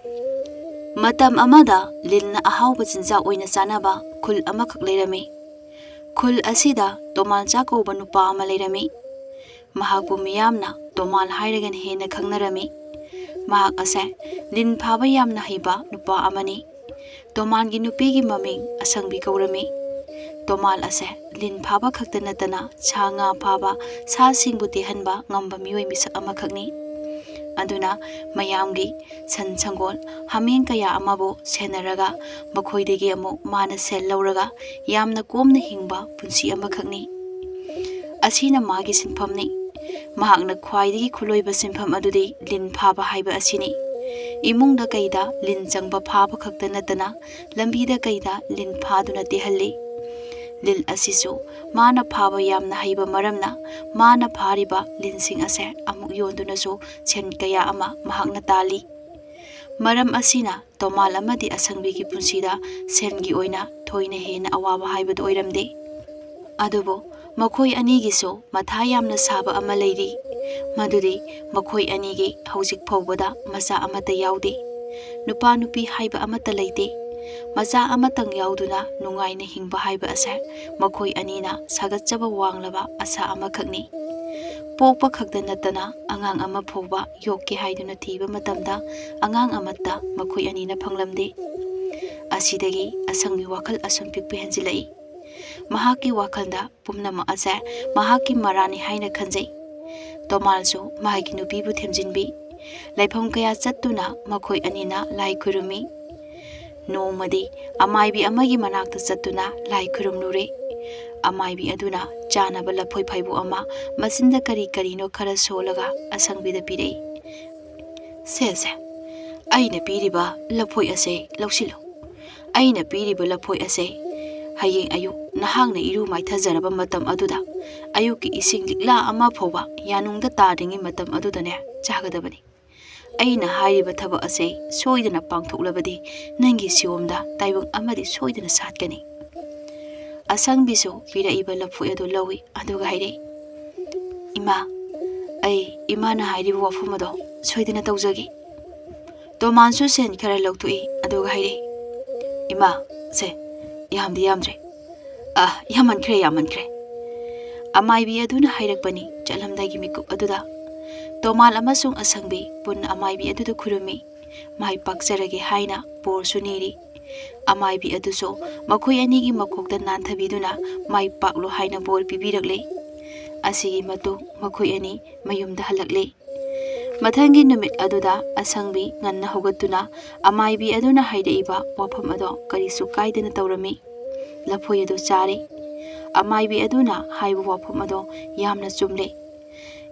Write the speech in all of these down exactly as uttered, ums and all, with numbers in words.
ꯃꯇꯝ ꯑꯃꯗ ꯂꯤꯟꯅ ꯑꯍꯥꯎꯕ ꯆꯤꯟꯖꯥꯛ ꯑꯣꯏꯅ ꯆꯥꯅꯕ ꯈꯨꯜ ꯑꯃꯈꯛ ꯂꯩꯔꯝꯃꯤ꯫ ꯈꯨꯜ ꯑꯁꯤꯗ ꯇꯣꯃꯥꯟꯆꯥ ꯀꯧꯕ ꯅꯨꯄꯥ ꯑꯃ ꯂꯩꯔꯝꯃꯤ꯫ ꯃꯍꯥꯛꯄꯨ ꯃꯤꯌꯥꯝꯅ ꯇꯣꯃꯥꯟ ꯍꯥꯏꯔꯒꯅ ꯍꯦꯟꯅ ꯈꯪꯅꯔꯝꯃꯤ꯫ ꯃꯍꯥꯛ ꯑꯁꯦ ꯂꯤꯟ ꯐꯥꯕ ꯌꯥꯝꯅ ꯍꯩꯕ ꯅꯨꯄꯥ ꯑꯃꯅꯤ꯫ ꯇꯣꯃꯥꯟꯒꯤ ꯅꯨꯄꯤꯒꯤ ꯃꯃꯤꯡ ꯑꯁꯪꯕꯤ ꯀꯧꯔꯝꯃꯤ꯫ ꯇꯣꯃꯥꯟ ꯑꯁꯦ ꯂꯤꯟ ꯐꯥꯕ ꯈꯛꯇ ꯅꯠꯇꯅ ꯁꯥ ꯉꯥ ꯐꯥꯕ, ꯁꯥꯁꯤꯡꯕꯨ ꯇꯦꯍꯟꯕ ꯉꯝꯕ ꯃꯤꯑꯣꯏ ꯃꯤꯁꯛ ꯑꯃꯈꯛꯅꯤ꯫ ꯑꯗꯨꯅ ꯃꯌꯥꯝꯒꯤ ꯁꯟ ꯁꯪꯒꯣꯜ, ꯍꯥꯃꯦꯡ ꯀꯌꯥ ꯑꯃꯕꯨ ꯁꯦꯟꯅꯔꯒ ꯃꯈꯣꯏꯗꯒꯤ ꯑꯃꯨꯛ ꯃꯥꯅ ꯁꯦꯜ ꯂꯧꯔꯒ ꯌꯥꯝꯅ ꯀꯣꯝꯅ ꯍꯤꯡꯕ ꯄꯨꯟꯁꯤ ꯑꯃꯈꯛꯅꯤ꯫ ꯑꯁꯤꯅ ꯃꯥꯒꯤ ꯁꯤꯟꯐꯝꯅꯤ꯫ ꯃꯍꯥꯛꯅ ꯈ꯭ꯋꯥꯏꯗꯒꯤ ꯈꯨꯂꯣꯏꯕ ꯁꯤꯟꯐꯝ ꯑꯗꯨꯗꯤ ꯂꯤꯟ ꯐꯥꯕ ꯍꯥꯏꯕ ꯑꯁꯤꯅꯤ꯫ ꯏꯃꯨꯡꯗ ꯀꯩꯗ ꯂꯤꯟ ꯆꯪꯕ ꯐꯥꯕ ꯈꯛꯇ ꯅꯠꯇꯅ ꯂꯝꯕꯤꯗ ꯀꯩꯗ ꯂꯤꯟ ꯐꯥꯗꯨꯅ ꯇꯦꯍꯜꯂꯤ꯫ ꯂꯤꯟ ꯑꯁꯤꯁꯨ ꯃꯥꯅ ꯐꯥꯕ ꯌꯥꯝꯅ ꯍꯩꯕ ꯃꯔꯝꯅ ꯃꯥꯅ ꯐꯥꯔꯤꯕ ꯂꯤꯟꯁꯤꯡ ꯑꯁꯦ ꯑꯃꯨꯛ ꯌꯣꯟꯗꯨꯅꯁꯨ ꯁꯦꯟ ꯀꯌꯥ ꯑꯃ ꯃꯍꯥꯛꯅ ꯇꯥꯜꯂꯤ꯫ ꯃꯔꯝ ꯑꯁꯤꯅ ꯇꯣꯃꯥꯜ ꯑꯃꯗꯤ ꯑꯁꯪꯕꯤꯒꯤ ꯄꯨꯟꯁꯤꯗ ꯁꯦꯟꯒꯤ ꯑꯣꯏꯅ ꯊꯣꯏꯅ ꯍꯦꯟꯅ ꯑꯋꯥꯕ ꯍꯥꯏꯕꯗꯨ ꯑꯣꯏꯔꯝꯗꯦ꯫ ꯑꯗꯨꯕꯨ ꯃꯈꯣꯏ ꯑꯅꯤꯒꯤꯁꯨ ꯃꯊꯥ ꯌꯥꯝꯅ ꯁꯥꯕ ꯑꯃ ꯂꯩꯔꯤ, ꯃꯗꯨꯗꯤ ꯃꯈꯣꯏ ꯑꯅꯤꯒꯤ ꯍꯧꯖꯤꯛ ꯐꯥꯎꯕꯗ ꯃꯆꯥ ꯑꯃꯠꯇ ꯌꯥꯎꯗꯦ꯫ ꯅꯨꯄꯥ ꯅꯨꯄꯤ ꯍꯥꯏꯕ ꯑꯃꯠꯇ ꯂꯩꯇꯦ꯫ ꯃꯆꯥ ꯑꯃꯇꯪ ꯌꯥꯎꯗꯨꯅ ꯅꯨꯡꯉꯥꯏꯅ ꯍꯤꯡꯕ ꯍꯥꯏꯕ ꯑꯁꯦ ꯃꯈꯣꯏ ꯑꯅꯤꯅ ꯁꯥꯒꯠꯆꯕ ꯋꯥꯡꯂꯕ ꯑꯁꯥ ꯑꯃꯈꯛꯅꯤ꯫ ꯄꯣꯛꯄ ꯈꯛꯇ ꯅꯠꯇꯅ ꯑꯉꯥꯡ ꯑꯃ ꯐꯥꯎꯕ ꯌꯣꯛꯀꯦ ꯍꯥꯏꯗꯨꯅ ꯊꯤꯕ ꯃꯇꯝꯗ ꯑꯉꯥꯡ ꯑꯃꯠꯇ ꯃꯈꯣꯏ ꯑꯅꯤꯅ ꯐꯪꯂꯝꯗꯦ꯫ ꯑꯁꯤꯗꯒꯤ ꯑꯁꯪꯕꯤ ꯋꯥꯈꯜ ꯑꯁꯨꯝ ꯄꯤꯛꯄ ꯍꯦꯟꯖꯤꯜꯂꯛꯏ꯫ ꯃꯍꯥꯛꯀꯤ ꯋꯥꯈꯜꯗ ꯄꯨꯝꯅꯃꯛ ꯑꯁꯦ ꯃꯍꯥꯛꯀꯤ ꯃꯔꯥꯟꯅꯤ ꯍꯥꯏꯅ ꯈꯟꯖꯩ꯫ ꯇꯣꯃꯥꯜꯁꯨ ꯃꯍꯥꯛꯀꯤ ꯅꯨꯄꯤꯕꯨ ꯊꯦꯝꯖꯤꯟꯕꯤ꯫ ꯂꯩꯐꯝ ꯀꯌꯥ ꯆꯠꯇꯨꯅ ꯃꯈꯣꯏ ꯑꯅꯤꯅ ꯂꯥꯏ ꯈꯨꯔꯨꯝꯃꯤ꯫ ꯅꯣꯡꯃꯗꯤ ꯑꯃꯥꯏꯕꯤ ꯑꯃꯒꯤ ꯃꯅꯥꯛꯇ ꯆꯠꯇꯨꯅ ꯂꯥꯏ ꯈꯨꯔꯨꯝꯂꯨꯔꯦ꯫ ꯑꯃꯥꯏꯕꯤ ꯑꯗꯨꯅ ꯆꯥꯅꯕ ꯂꯐꯣꯏ ꯐꯩꯕꯣꯛ ꯑꯃ ꯃꯆꯤꯟꯗ ꯀꯔꯤ ꯀꯔꯤꯅꯣ ꯈꯔ ꯁꯣꯜꯂꯒ ꯑꯁꯪꯕꯤꯗ ꯄꯤꯔꯛꯏ꯫ "ꯁꯦ, ꯁꯦ, ꯑꯩꯅ ꯄꯤꯔꯤꯕ ꯂꯐꯣꯏ ꯑꯁꯦ ꯂꯧꯁꯤꯜꯂꯨ꯫ ꯑꯩꯅ ꯄꯤꯔꯤꯕ ꯂꯐꯣꯏ ꯑꯁꯦ ꯍꯌꯦꯡ ꯑꯌꯨꯛ ꯅꯍꯥꯛꯅ ꯏꯔꯨ ꯃꯥꯏꯊꯖꯔꯕ ꯃꯇꯝ ꯑꯗꯨꯗ ꯑꯌꯨꯛꯀꯤ ꯏꯁꯤꯡ ꯂꯤꯛꯂꯥ ꯑꯃ ꯐꯥꯎꯕ ꯌꯥꯅꯨꯡꯗ ꯇꯥꯗ꯭ꯔꯤꯉꯩ ꯃꯇꯝ ꯑꯗꯨꯗꯅꯦ ꯆꯥꯒꯗꯕꯅꯤ꯫ ꯑꯩꯅ ꯍꯥꯏꯔꯤꯕ ꯊꯕꯛ ꯑꯁꯦ ꯁꯣꯏꯗꯅ ꯄꯥꯡꯊꯣꯛꯂꯕꯗꯤ ꯅꯪꯒꯤ ꯁꯤꯌꯣꯝꯗ ꯇꯥꯏꯕꯪ ꯑꯃꯗꯤ ꯁꯣꯏꯗꯅ ꯁꯥꯠꯀꯅꯤ꯫" ꯑꯁꯪꯕꯤꯁꯨ ꯄꯤꯔꯛꯏꯕ ꯂꯐꯣꯏ ꯑꯗꯨ ꯂꯧꯏ, ꯑꯗꯨꯒ ꯍꯥꯏꯔꯛꯏ, "ꯏꯃꯥ, ꯑꯩ ꯏꯃꯥꯅ ꯍꯥꯏꯔꯤꯕ ꯋꯥꯐꯝ ꯑꯗꯣ ꯁꯣꯏꯗꯅ ꯇꯧꯖꯒꯦ꯫" ꯇꯣꯃꯥꯟꯁꯨ ꯁꯦꯟ ꯈꯔ ꯂꯧꯊꯣꯛꯏ, ꯑꯗꯨꯒ ꯍꯥꯏꯔꯛꯏ, "ꯏꯃꯥ, ꯁꯦ, ꯌꯥꯝꯗꯤ ꯌꯥꯝꯗ꯭ꯔꯦ꯫ ꯑꯥ, ꯌꯥꯝꯃꯟꯈ꯭ꯔꯦ, ꯌꯥꯝꯃꯟꯈ꯭ꯔꯦ꯫" ꯑꯃꯥꯏꯕꯤ ꯑꯗꯨꯅ ꯍꯥꯏꯔꯛꯄꯅꯤ ꯆꯠꯂꯝꯗꯥꯏꯒꯤ ꯃꯤꯀꯨꯞ ꯑꯗꯨꯗ꯫ ꯇꯣꯃꯥꯟ ꯑꯃꯁꯨꯡ ꯑꯁꯪꯕꯤ ꯄꯨꯟꯅ ꯑꯃꯥꯏꯕꯤ ꯑꯗꯨꯗ ꯈꯨꯔꯨꯝꯃꯤ, ꯃꯥꯏ ꯄꯥꯛꯆꯔꯒꯦ ꯍꯥꯏꯅ ꯕꯣꯔꯁꯨ ꯅꯤꯔꯤ꯫ ꯑꯃꯥꯏꯕꯤ ꯑꯗꯨꯁꯨ ꯃꯈꯣꯏ ꯑꯅꯤꯒꯤ ꯃꯀꯣꯛꯇ ꯅꯥꯟꯊꯕꯤꯗꯨꯅ ꯃꯥꯏ ꯄꯥꯛꯂꯣ ꯍꯥꯏꯅ ꯕꯣꯔ ꯄꯤꯕꯤꯔꯛꯂꯦ꯫ ꯑꯁꯤꯒꯤ ꯃꯇꯨꯡ ꯃꯈꯣꯏ ꯑꯅꯤ ꯃꯌꯨꯝꯗ ꯍꯜꯂꯛꯂꯦ꯫ ꯃꯊꯪꯒꯤ ꯅꯨꯃꯤꯠ ꯑꯗꯨꯗ ꯑꯁꯪꯕꯤ ꯉꯟꯅ ꯍꯧꯒꯠꯇꯨꯅ ꯑꯃꯥꯏꯕꯤ ꯑꯗꯨꯅ ꯍꯥꯏꯔꯛꯏꯕ ꯋꯥꯐꯝ ꯑꯗꯣ ꯀꯔꯤꯁꯨ ꯀꯥꯏꯗꯅ ꯇꯧꯔꯝꯃꯤ꯫ ꯂꯐꯣꯏ ꯑꯗꯨ ꯆꯥꯔꯦ꯫ ꯑꯃꯥꯏꯕꯤ ꯑꯗꯨꯅ ꯍꯥꯏꯕ ꯋꯥꯐꯝ ꯑꯗꯣ ꯌꯥꯝꯅ ꯆꯨꯝꯂꯦ꯫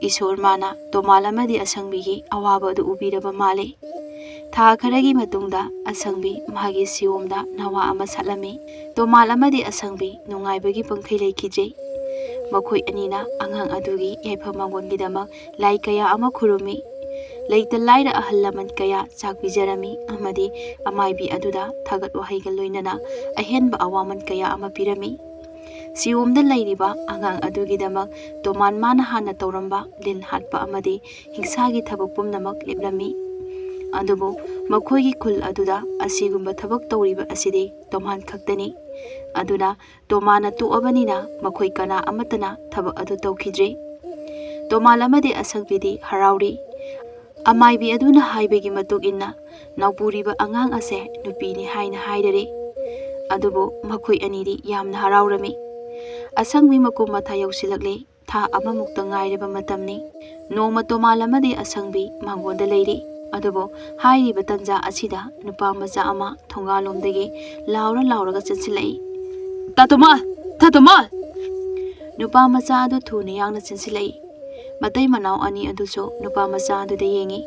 ꯏꯁꯣꯔ ꯃꯥꯅ ꯇꯣꯃꯥꯜ ꯑꯃꯗꯤ ꯑꯁꯪꯕꯤꯒꯤ ꯑꯋꯥꯕ ꯑꯗꯨ ꯎꯕꯤꯔꯕ ꯃꯥꯜꯂꯦ꯫ ꯊꯥ ꯈꯔꯒꯤ ꯃꯇꯨꯡꯗ ꯑꯁꯪꯕꯤ ꯃꯍꯥꯛꯀꯤ ꯁꯤꯌꯣꯝꯗ ꯅꯋꯥ ꯑꯃ ꯁꯥꯠꯂꯝꯃꯤ꯫ ꯇꯣꯃꯥꯜ ꯑꯃꯗꯤ ꯑꯁꯪꯕꯤ ꯅꯨꯡꯉꯥꯏꯕꯒꯤ ꯄꯨꯡꯈꯩ ꯂꯩꯈꯤꯗ꯭ꯔꯦ꯫ ꯃꯈꯣꯏ ꯑꯅꯤꯅ ꯑꯉꯥꯡ ꯑꯗꯨꯒꯤ ꯌꯥꯏꯐ ꯃꯪꯒꯣꯜꯒꯤꯗꯃꯛ ꯂꯥꯏ ꯀꯌꯥ ꯑꯃ ꯈꯨꯔꯨꯝꯃꯤ꯫ ꯂꯩꯇ ꯂꯥꯏꯔ ꯑꯍꯜ ꯂꯃꯟ ꯀꯌꯥ ꯆꯥꯛ ꯄꯤꯖꯔꯝꯃꯤ ꯑꯃꯗꯤ ꯑꯃꯥꯏꯕꯤ ꯑꯗꯨꯗ ꯊꯥꯒꯠ ꯋꯥꯍꯩꯒ ꯂꯣꯏꯅꯅ ꯑꯍꯦꯟꯕ ꯑꯋꯥꯃꯟ ꯀꯌꯥ ꯑꯃ ꯄꯤꯔꯝꯃꯤ꯫ ꯁꯤꯌꯣꯝꯗ ꯂꯩꯔꯤꯕ ꯑꯉꯥꯡ ꯑꯗꯨꯒꯤꯗꯃꯛ ꯇꯣꯃꯥꯟ ꯃꯥꯅ ꯍꯥꯟꯅ ꯇꯧꯔꯝꯕ ꯂꯤꯟ ꯍꯥꯠꯄ ꯑꯃꯗꯤ ꯍꯤꯡꯁꯥꯒꯤ ꯊꯕꯛ ꯄꯨꯝꯅꯃꯛ ꯂꯦꯞꯂꯝꯃꯤ꯫ ꯑꯗꯨꯕꯨ ꯃꯈꯣꯏꯒꯤ ꯈꯨꯜ ꯑꯗꯨꯗ ꯑꯁꯤꯒꯨꯝꯕ ꯊꯕꯛ ꯇꯧꯔꯤꯕ ꯑꯁꯤꯗꯤ ꯇꯣꯃꯥꯟ ꯈꯛꯇꯅꯤ꯫ ꯑꯗꯨꯅ ꯇꯣꯃꯥꯟꯅ ꯇꯣꯛꯑꯕꯅꯤꯅ ꯃꯈꯣꯏ ꯀꯅꯥ ꯑꯃꯠꯇꯅ ꯊꯕꯛ ꯑꯗꯨ ꯇꯧꯈꯤꯗ꯭ꯔꯦ꯫ ꯇꯣꯃꯥꯟ ꯑꯃꯗꯤ ꯑꯁꯪꯕꯤꯗꯤ ꯍꯔꯥꯎꯔꯤ꯫ ꯑꯃꯥꯏꯕꯤ ꯑꯗꯨꯅ ꯍꯥꯏꯕꯒꯤ ꯃꯇꯨꯡ ꯏꯟꯅ ꯅꯥꯎꯄꯨꯔꯤꯕ ꯑꯉꯥꯡ ꯑꯁꯦ ꯅꯨꯄꯤꯅꯤ ꯍꯥꯏꯅ ꯍꯥꯏꯔꯔꯦ꯫ ꯑꯗꯨꯕꯨ ꯃꯈꯣꯏ ꯑꯅꯤꯗꯤ ꯌꯥꯝꯅ ꯍꯔꯥꯎꯔꯝꯃꯤ꯫ ꯑꯁꯪꯕꯤ ꯃꯀꯨꯝ ꯃꯊꯥ ꯌꯧꯁꯤꯜꯂꯛꯂꯦ꯫ ꯊꯥ ꯑꯃꯃꯨꯛꯇ ꯉꯥꯏꯔꯕ ꯃꯇꯝꯅꯤ꯫ ꯅꯣꯡꯃ ꯇꯣꯃꯥꯜ ꯑꯃꯗꯤ ꯑꯁꯪꯕꯤ ꯃꯥꯡꯒꯣꯟꯗ ꯂꯩꯔꯤ꯫ ꯑꯗꯨꯕꯨ ꯍꯥꯏꯔꯤꯕ ꯇꯟꯖꯥ ꯑꯁꯤꯗ ꯅꯨꯄꯥ ꯃꯆꯥ ꯑꯃ ꯊꯣꯡꯒꯥꯜꯂꯣꯝꯗꯒꯤ ꯂꯥꯎꯔ ꯂꯥꯎꯔꯒ ꯆꯦꯟꯁꯤꯜꯂꯛꯏ꯫ "ꯇꯥ ꯇꯣꯃꯥꯜ! ꯇꯥ ꯇꯣꯃꯥꯜ!" ꯅꯨꯄꯥ ꯃꯆꯥ ꯑꯗꯨ ꯊꯨꯅ ꯌꯥꯡꯅ ꯆꯦꯟꯁꯤꯜꯂꯛꯏ꯫ ꯃꯇꯩ ꯃꯅꯥꯎ ꯑꯅꯤ ꯑꯗꯨꯁꯨ ꯅꯨꯄꯥ ꯃꯆꯥ ꯑꯗꯨꯗ ꯌꯦꯡꯉꯤ꯫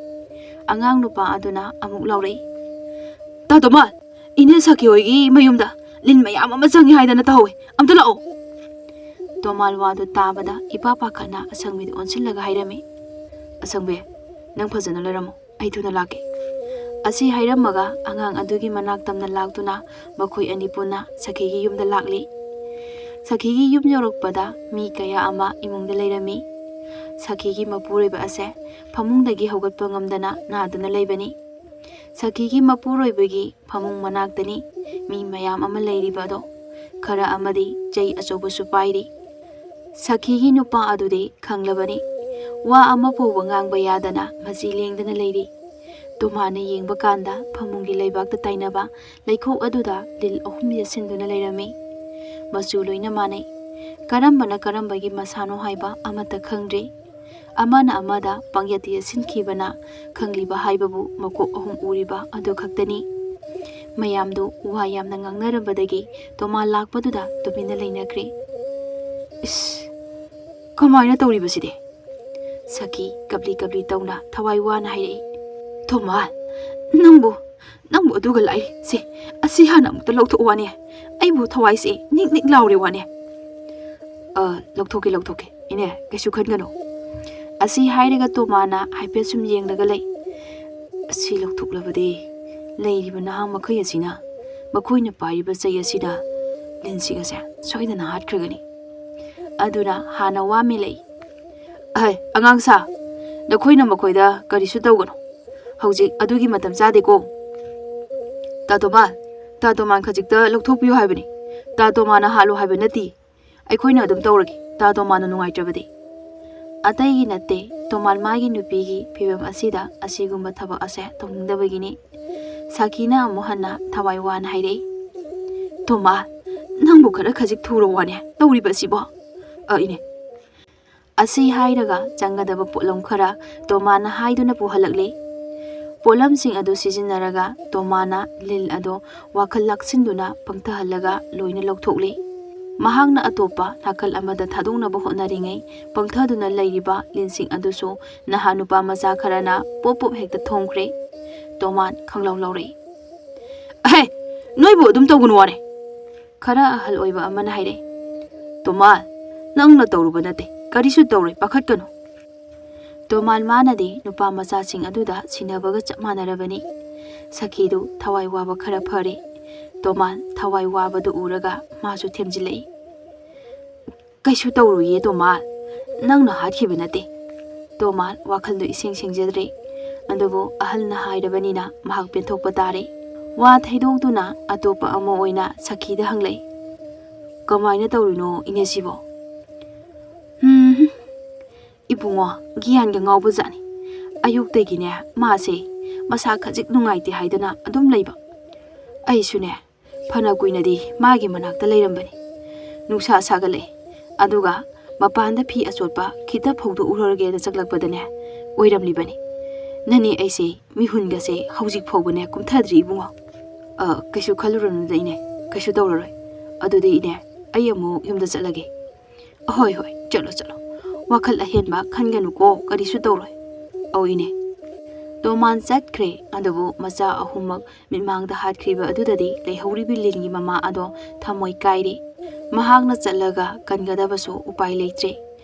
ꯑꯉꯥꯡ ꯅꯨꯄꯥ ꯑꯗꯨꯅ ꯑꯃꯨꯛ ꯂꯥꯎꯔꯛꯏ, "ꯇꯥ ꯇꯣꯃꯥꯜ! ꯏꯅꯦ ꯁꯈꯤ ꯍꯣꯏꯒꯤ ꯃꯌꯨꯝꯗ ꯂꯤꯟ ꯃꯌꯥꯝ ꯑꯃ ꯆꯪꯉꯤ ꯍꯥꯏꯗꯅ ꯇꯥꯍꯧꯋꯦ꯫ ꯑꯝꯇ ꯂꯥꯛꯑꯣ!" ꯇꯣꯃꯥꯜ ꯋꯥꯗꯨ ꯇꯥꯕꯗ ꯏꯄꯥ ꯄꯥꯈꯠꯅ ꯑꯁꯪꯕꯤꯗ ꯑꯣꯟꯁꯤꯜꯂꯒ ꯍꯥꯏꯔꯝꯃꯤ, "ꯑꯁꯪꯕꯤ, ꯅꯪ ꯐꯖꯅ ꯂꯩꯔꯝꯃꯣ꯫ ꯑꯩ ꯊꯨꯅ ꯂꯥꯛꯀꯦ꯫" ꯑꯁꯤ ꯍꯥꯏꯔꯝꯃꯒ ꯑꯉꯥꯡ ꯑꯗꯨꯒꯤ ꯃꯅꯥꯛ ꯇꯝꯅ ꯂꯥꯛꯇꯨꯅ ꯃꯈꯣꯏ ꯑꯅꯤ ꯄꯨꯟꯅ ꯁꯈꯤꯒꯤ ꯌꯨꯝꯗ ꯂꯥꯛꯂꯤ꯫ ꯁꯈꯤꯒꯤ ꯌꯨꯝ ꯌꯧꯔꯛꯄꯗ ꯃꯤ ꯀꯌꯥ ꯑꯃ ꯏꯃꯨꯡꯗ ꯂꯩꯔꯝꯃꯤ꯫ ꯁꯈꯤꯒꯤ ꯃꯄꯨꯔꯣꯏꯕ ꯑꯁꯦ ꯐꯃꯨꯡꯗꯒꯤ ꯍꯧꯒꯠꯄ ꯉꯝꯗꯅ ꯅꯥꯗꯨꯅ ꯂꯩꯕꯅꯤ꯫ ꯁꯈꯤꯒꯤ ꯃꯄꯨꯔꯣꯏꯕꯒꯤ ꯐꯃꯨꯡ ꯃꯅꯥꯛꯇꯅꯤ ꯃꯤ ꯃꯌꯥꯝ ꯑꯃ ꯂꯩꯔꯤꯕ ꯑꯗꯣ꯫ ꯈꯔ ꯑꯃꯗꯤ ꯆꯩ ꯑꯆꯧꯕꯁꯨ ꯄꯥꯏꯔꯤ꯫ ꯁꯈꯤꯒꯤ ꯅꯨꯄꯥ ꯑꯗꯨꯗꯤ ꯈꯪꯂꯕꯅꯤ꯫ ꯋꯥ ꯑꯃ ꯐꯥꯎꯕ ꯉꯥꯡꯕ ꯌꯥꯗꯅ ꯃꯆꯤ ꯂꯦꯡꯗꯅ ꯂꯩꯔꯤ꯫ ꯇꯣꯃꯥꯅ ꯌꯦꯡꯕ ꯀꯥꯟꯗ ꯐꯃꯨꯡꯒꯤ ꯂꯩꯕꯥꯛꯇ ꯇꯥꯏꯅꯕ ꯂꯩꯈꯣꯛ ꯑꯗꯨꯗ ꯂꯤꯜ ꯑꯍꯨꯝ ꯌꯦꯠꯁꯤꯟꯗꯨꯅ ꯂꯩꯔꯝꯃꯤ꯫ ꯃꯆꯨ ꯂꯣꯏꯅ ꯃꯥꯟꯅꯩ꯫ ꯀꯔꯝꯕꯅ ꯀꯔꯝꯕꯒꯤ ꯃꯁꯥꯅꯣ ꯍꯥꯏꯕ ꯑꯃꯠꯇ ꯈꯪꯗ꯭ꯔꯤ꯫ ꯑꯃꯅ ꯑꯃꯗ ꯄꯪꯌꯦꯠꯇ ꯌꯦꯠꯁꯤꯟꯈꯤꯕꯅ ꯈꯪꯂꯤꯕ ꯍꯥꯏꯕꯕꯨ ꯃꯀꯣꯛ ꯑꯍꯨꯝ ꯎꯔꯤꯕ ꯑꯗꯨ ꯈꯛꯇꯅꯤ꯫ ꯃꯌꯥꯝꯗꯨ ꯋꯥ ꯌꯥꯝꯅ ꯉꯥꯡꯅꯔꯝꯕꯗꯒꯤ ꯇꯣꯃꯥ ꯂꯥꯛꯄꯗꯨꯗ ꯇꯨꯃꯤꯟꯅ ꯂꯩꯅꯈ꯭ꯔꯦ꯫ "ꯏꯁ, ꯀꯃꯥꯏꯅ ꯇꯧꯔꯤꯕꯁꯤꯗꯤ?" ꯁꯈꯤ ꯀꯞꯂꯤ ꯀꯞꯂꯤ ꯇꯧꯅ ꯊꯋꯥꯏ ꯋꯥꯅ ꯍꯥꯏꯔꯛꯏ꯫ "ꯇꯣꯃꯥ, ꯅꯪꯕꯨ, ꯅꯪꯕꯨ ꯑꯗꯨꯒ ꯂꯥꯛꯏ꯫ ꯁꯦ, ꯑꯁꯤ ꯍꯥꯟꯅ ꯑꯃꯨꯛꯇ ꯂꯧꯊꯣꯛꯎ ꯋꯥꯅꯦ꯫ ꯑꯩꯕꯨ ꯊꯋꯥꯏꯁꯦ ꯅꯤꯛ ꯅꯤꯛ ꯂꯥꯎꯔꯦ ꯋꯥꯅꯦ꯫" "ꯑ, ꯂꯧꯊꯣꯛꯀꯦ, ꯂꯧꯊꯣꯛꯀꯦ꯫ ꯏꯅꯦ, ꯀꯩꯁꯨ ꯈꯟꯒꯅꯨ꯫" ꯑꯁꯤ ꯍꯥꯏꯔꯒ ꯇꯣꯃꯥꯅ ꯍꯥꯏꯐꯦꯠ ꯁꯨꯝ ꯌꯦꯡꯂꯒ ꯂꯩ꯫ "ꯑꯁꯤ ꯂꯧꯊꯣꯛꯂꯕꯗꯤ ꯂꯩꯔꯤꯕ ꯅꯍꯥ ꯃꯈꯩ ꯑꯁꯤꯅ ꯃꯈꯣꯏꯅ ꯄꯥꯏꯔꯤꯕ ꯆꯩ ꯑꯁꯤꯅ ꯂꯤꯟꯁꯤꯡ ꯑꯁꯦ ꯁꯣꯏꯗꯅ ꯍꯥꯠꯈ꯭ꯔꯒꯅꯤ꯫" ꯑꯗꯨꯅ ꯍꯥꯟꯅ ꯋꯥ ꯃꯦꯜꯂꯛꯏ꯫ "ꯑꯍꯩ, ꯑꯉꯥꯡ ꯁꯥ, ꯅꯈꯣꯏꯅ ꯃꯈꯣꯏꯗ ꯀꯔꯤꯁꯨ ꯇꯧꯒꯅꯨ꯫ ꯍꯧꯖꯤꯛ ꯑꯗꯨꯒꯤ ꯃꯇꯝ ꯆꯥꯗꯦꯀꯣ꯫ ꯇꯥ ꯇꯣꯃꯥꯟ, ꯇꯥ ꯇꯣꯃꯥꯟ ꯈꯖꯤꯛꯇ ꯂꯧꯊꯣꯛꯄꯤꯌꯨ ꯍꯥꯏꯕꯅꯤ꯫ ꯇꯥ ꯇꯣꯃꯥꯟꯅ ꯍꯥꯠꯂꯨ ꯍꯥꯏꯕ ꯅꯠꯇꯦ꯫ ꯑꯩꯈꯣꯏꯅ ꯑꯗꯨꯝ ꯇꯧꯔꯒꯦ, ꯇꯥ ꯇꯣꯃꯥꯟꯅ ꯅꯨꯡꯉꯥꯏꯇ꯭ꯔꯕꯗꯤ꯫" ꯑꯇꯩꯒꯤ ꯅꯠꯇꯦ, ꯇꯣꯃꯥꯟ ꯃꯥꯒꯤ ꯅꯨꯄꯤꯒꯤ ꯐꯤꯕꯝ ꯑꯁꯤꯗ ꯑꯁꯤꯒꯨꯝꯕ ꯊꯕꯛ ꯑꯁꯦ ꯇꯧꯅꯤꯡꯗꯕꯒꯤꯅꯤ꯫ ꯁꯥꯈꯤꯅ ꯑꯃꯨꯛ ꯍꯟꯅ ꯊꯋꯥꯏ ꯋꯥꯅ ꯍꯥꯏꯔꯛꯏ꯫ "ꯇꯣꯃꯥꯟ, ꯅꯪꯕꯨ ꯈꯔ ꯈꯖꯤꯛ ꯊꯨꯔ ꯋꯥꯅꯦ ꯇꯧꯔꯤꯕ ꯑꯁꯤꯕꯣ?" "ꯑ, ꯏꯅꯦ꯫" ꯑꯁꯤ ꯍꯥꯏꯔꯒ ꯆꯪꯒꯗꯕ ꯄꯣꯠꯂꯝ ꯈꯔ ꯇꯣꯃꯥꯟꯅ ꯍꯥꯏꯗꯨꯅ ꯄꯨꯍꯜꯂꯛꯂꯦ꯫ ꯄꯣꯠꯂꯝꯁꯤꯡ ꯑꯗꯨ ꯁꯤꯖꯤꯟꯅꯔꯒ ꯇꯣꯃꯥꯟꯅ ꯂꯤꯟ ꯑꯗꯨ ꯋꯥꯈꯜ ꯂꯥꯛꯁꯤꯟꯗꯨꯅ ꯄꯪꯊꯍꯜꯂꯒ ꯂꯣꯏꯅ ꯂꯧꯊꯣꯛꯂꯦ꯫ ꯃꯍꯥꯛꯅ ꯑꯇꯣꯞꯄ ꯅꯥꯀꯜ ꯑꯃꯗ ꯊꯥꯗꯣꯛꯅꯕ ꯍꯣꯠꯅꯔꯤꯉꯩ ꯄꯪꯊꯗꯨꯅ ꯂꯩꯔꯤꯕ ꯂꯤꯟꯁꯤꯡ ꯑꯗꯨꯁꯨ ꯅꯍꯥ ꯅꯨꯄꯥ ꯃꯆꯥ ꯈꯔꯅ ꯄꯣꯞ ꯄꯣꯞ ꯍꯦꯛꯇ ꯊꯣꯝꯈ꯭ꯔꯦ꯫ ꯇꯣꯃꯥꯟ ꯈꯪꯂꯧ ꯂꯧꯔꯛꯏ꯫ "ꯑꯍꯦ, ꯅꯣꯏꯕꯨ ꯑꯗꯨꯝ ꯇꯧꯒꯅꯨ ꯋꯥꯅꯦ꯫" ꯈꯔ ꯑꯍꯜ ꯑꯣꯏꯕ ꯑꯃꯅ ꯍꯥꯏꯔꯛꯏ꯫ "ꯇꯣꯃꯥꯟ, ꯅꯪꯅ ꯇꯧꯔꯨꯕ ꯅꯠꯇꯦ, ꯀꯔꯤꯁꯨ ꯇꯧꯔꯣꯏ, ꯄꯥꯈꯠꯀꯅꯨ꯫" ꯇꯣꯃꯥꯟ ꯃꯥꯅꯗꯤ ꯅꯨꯄꯥ ꯃꯆꯥꯁꯤꯡ ꯑꯗꯨꯗ ꯁꯤꯟꯅꯕꯒ ꯆꯞ ꯃꯥꯟꯅꯔꯕꯅꯤ꯫ ꯁꯈꯤꯗꯨ ꯊꯋꯥꯏ ꯋꯥꯕ ꯈꯔ ꯐꯔꯦ꯫ ꯇꯣꯃꯥꯟ ꯊꯋꯥꯏ ꯋꯥꯕꯗꯨ ꯎꯔꯒ ꯃꯥꯁꯨ ꯊꯦꯝꯖꯤꯜꯂꯛꯏ꯫ "ꯀꯩꯁꯨ ꯇꯧꯔꯣꯏꯌꯦ ꯇꯣꯃꯥꯟ, ꯅꯪꯅ ꯍꯥꯠꯈꯤꯕ ꯅꯠꯇꯦ꯫" ꯇꯣꯃꯥꯟ ꯋꯥꯈꯜꯗꯨ ꯏꯁꯦꯡ ꯁꯦꯡꯖꯗ꯭ꯔꯦ꯫ ꯑꯗꯨꯕꯨ ꯑꯍꯜꯅ ꯍꯥꯏꯔꯕꯅꯤꯅ ꯃꯍꯥꯛ ꯄꯦꯟꯊꯣꯛꯄ ꯇꯥꯔꯦ꯫ ꯋꯥ ꯊꯩꯗꯣꯛꯇꯨꯅ ꯑꯇꯣꯞꯄ ꯑꯃ ꯑꯣꯏꯅ ꯁꯈꯤꯗ ꯍꯪꯂꯛꯏ, "ꯀꯃꯥꯏꯅ ꯇꯧꯔꯤꯅꯣ ꯏꯅꯦꯁꯤꯕꯣ?" "ꯎꯝ, ꯏꯕꯨꯡꯉꯣ, ꯒ꯭ꯌꯥꯟꯒ ꯉꯥꯎꯕꯖꯥꯠꯅꯤ꯫ ꯑꯌꯨꯛꯇꯒꯤꯅꯦ ꯃꯥꯁꯦ ꯃꯁꯥ ꯈꯖꯤꯛ ꯅꯨꯡꯉꯥꯏꯇꯦ ꯍꯥꯏꯗꯅ ꯑꯗꯨꯝ ꯂꯩꯕ꯫ ꯑꯩꯁꯨꯅꯦ ꯐꯅ ꯀꯨꯏꯅꯗꯤ ꯃꯥꯒꯤ ꯃꯅꯥꯛꯇ ꯂꯩꯔꯝꯕꯅꯤ꯫ ꯅꯨꯡꯁꯥ ꯁꯥꯒꯠꯂꯛꯑꯦ, ꯑꯗꯨꯒ ꯃꯄꯥꯟꯗ ꯐꯤ ꯑꯆꯣꯠꯄ ꯈꯤꯇ ꯐꯧꯗꯣꯛꯎꯔꯒꯦꯅ ꯆꯪꯂꯛꯄꯗꯅꯦ ꯑꯣꯏꯔꯝꯂꯤꯕꯅꯤ꯫ ꯅꯅꯦ ꯑꯩꯁꯦ ꯃꯤꯍꯨꯟꯒꯁꯦ ꯍꯧꯖꯤꯛ ꯐꯥꯎꯕꯅꯦ ꯀꯨꯝꯊꯗ꯭ꯔꯤ ꯏꯕꯨꯡꯉꯣ꯫ ꯑ, ꯀꯩꯁꯨ ꯈꯜꯂꯨꯔꯅꯨꯗ ꯏꯅꯦ, ꯀꯩꯁꯨ ꯇꯧꯔꯔꯣꯏ꯫ ꯑꯗꯨꯗꯤ ꯏꯅꯦ, ꯑꯩ ꯑꯃꯨꯛ ꯌꯨꯝꯗ ꯆꯠꯂꯒꯦ꯫" "ꯑꯍꯣꯏ ꯍꯣꯏ, ꯆꯠꯂꯣ ꯆꯠꯂꯣ꯫ ꯋꯥꯈꯜ ꯑꯍꯦꯟꯕ ꯈꯟꯒꯅꯨꯀꯣ, ꯀꯔꯤꯁꯨ ꯇꯧꯔꯣꯏ꯫" "ꯑꯧ ꯏꯅꯦ꯫" ꯇꯣꯃꯥꯟ ꯆꯠꯈ꯭ꯔꯦ꯫ ꯑꯗꯨꯕꯨ ꯃꯆꯥ ꯑꯍꯨꯝꯃꯛ ꯃꯤꯠꯃꯥꯡꯗ ꯍꯥꯠꯈ꯭ꯔꯤꯕ ꯑꯗꯨꯗꯗꯤ ꯂꯩꯍꯧꯔꯤꯕꯤ ꯂꯤꯟꯒꯤ ꯃꯃꯥ ꯑꯗꯣ ꯊꯃꯣꯏ ꯀꯥꯏꯔꯦ꯫ ꯃꯍꯥꯛꯅ ꯆꯠꯂꯒ ꯀꯟꯒꯗꯕꯁꯨ ꯎꯄꯥꯏ ꯂꯩꯇ꯭ꯔꯦ꯫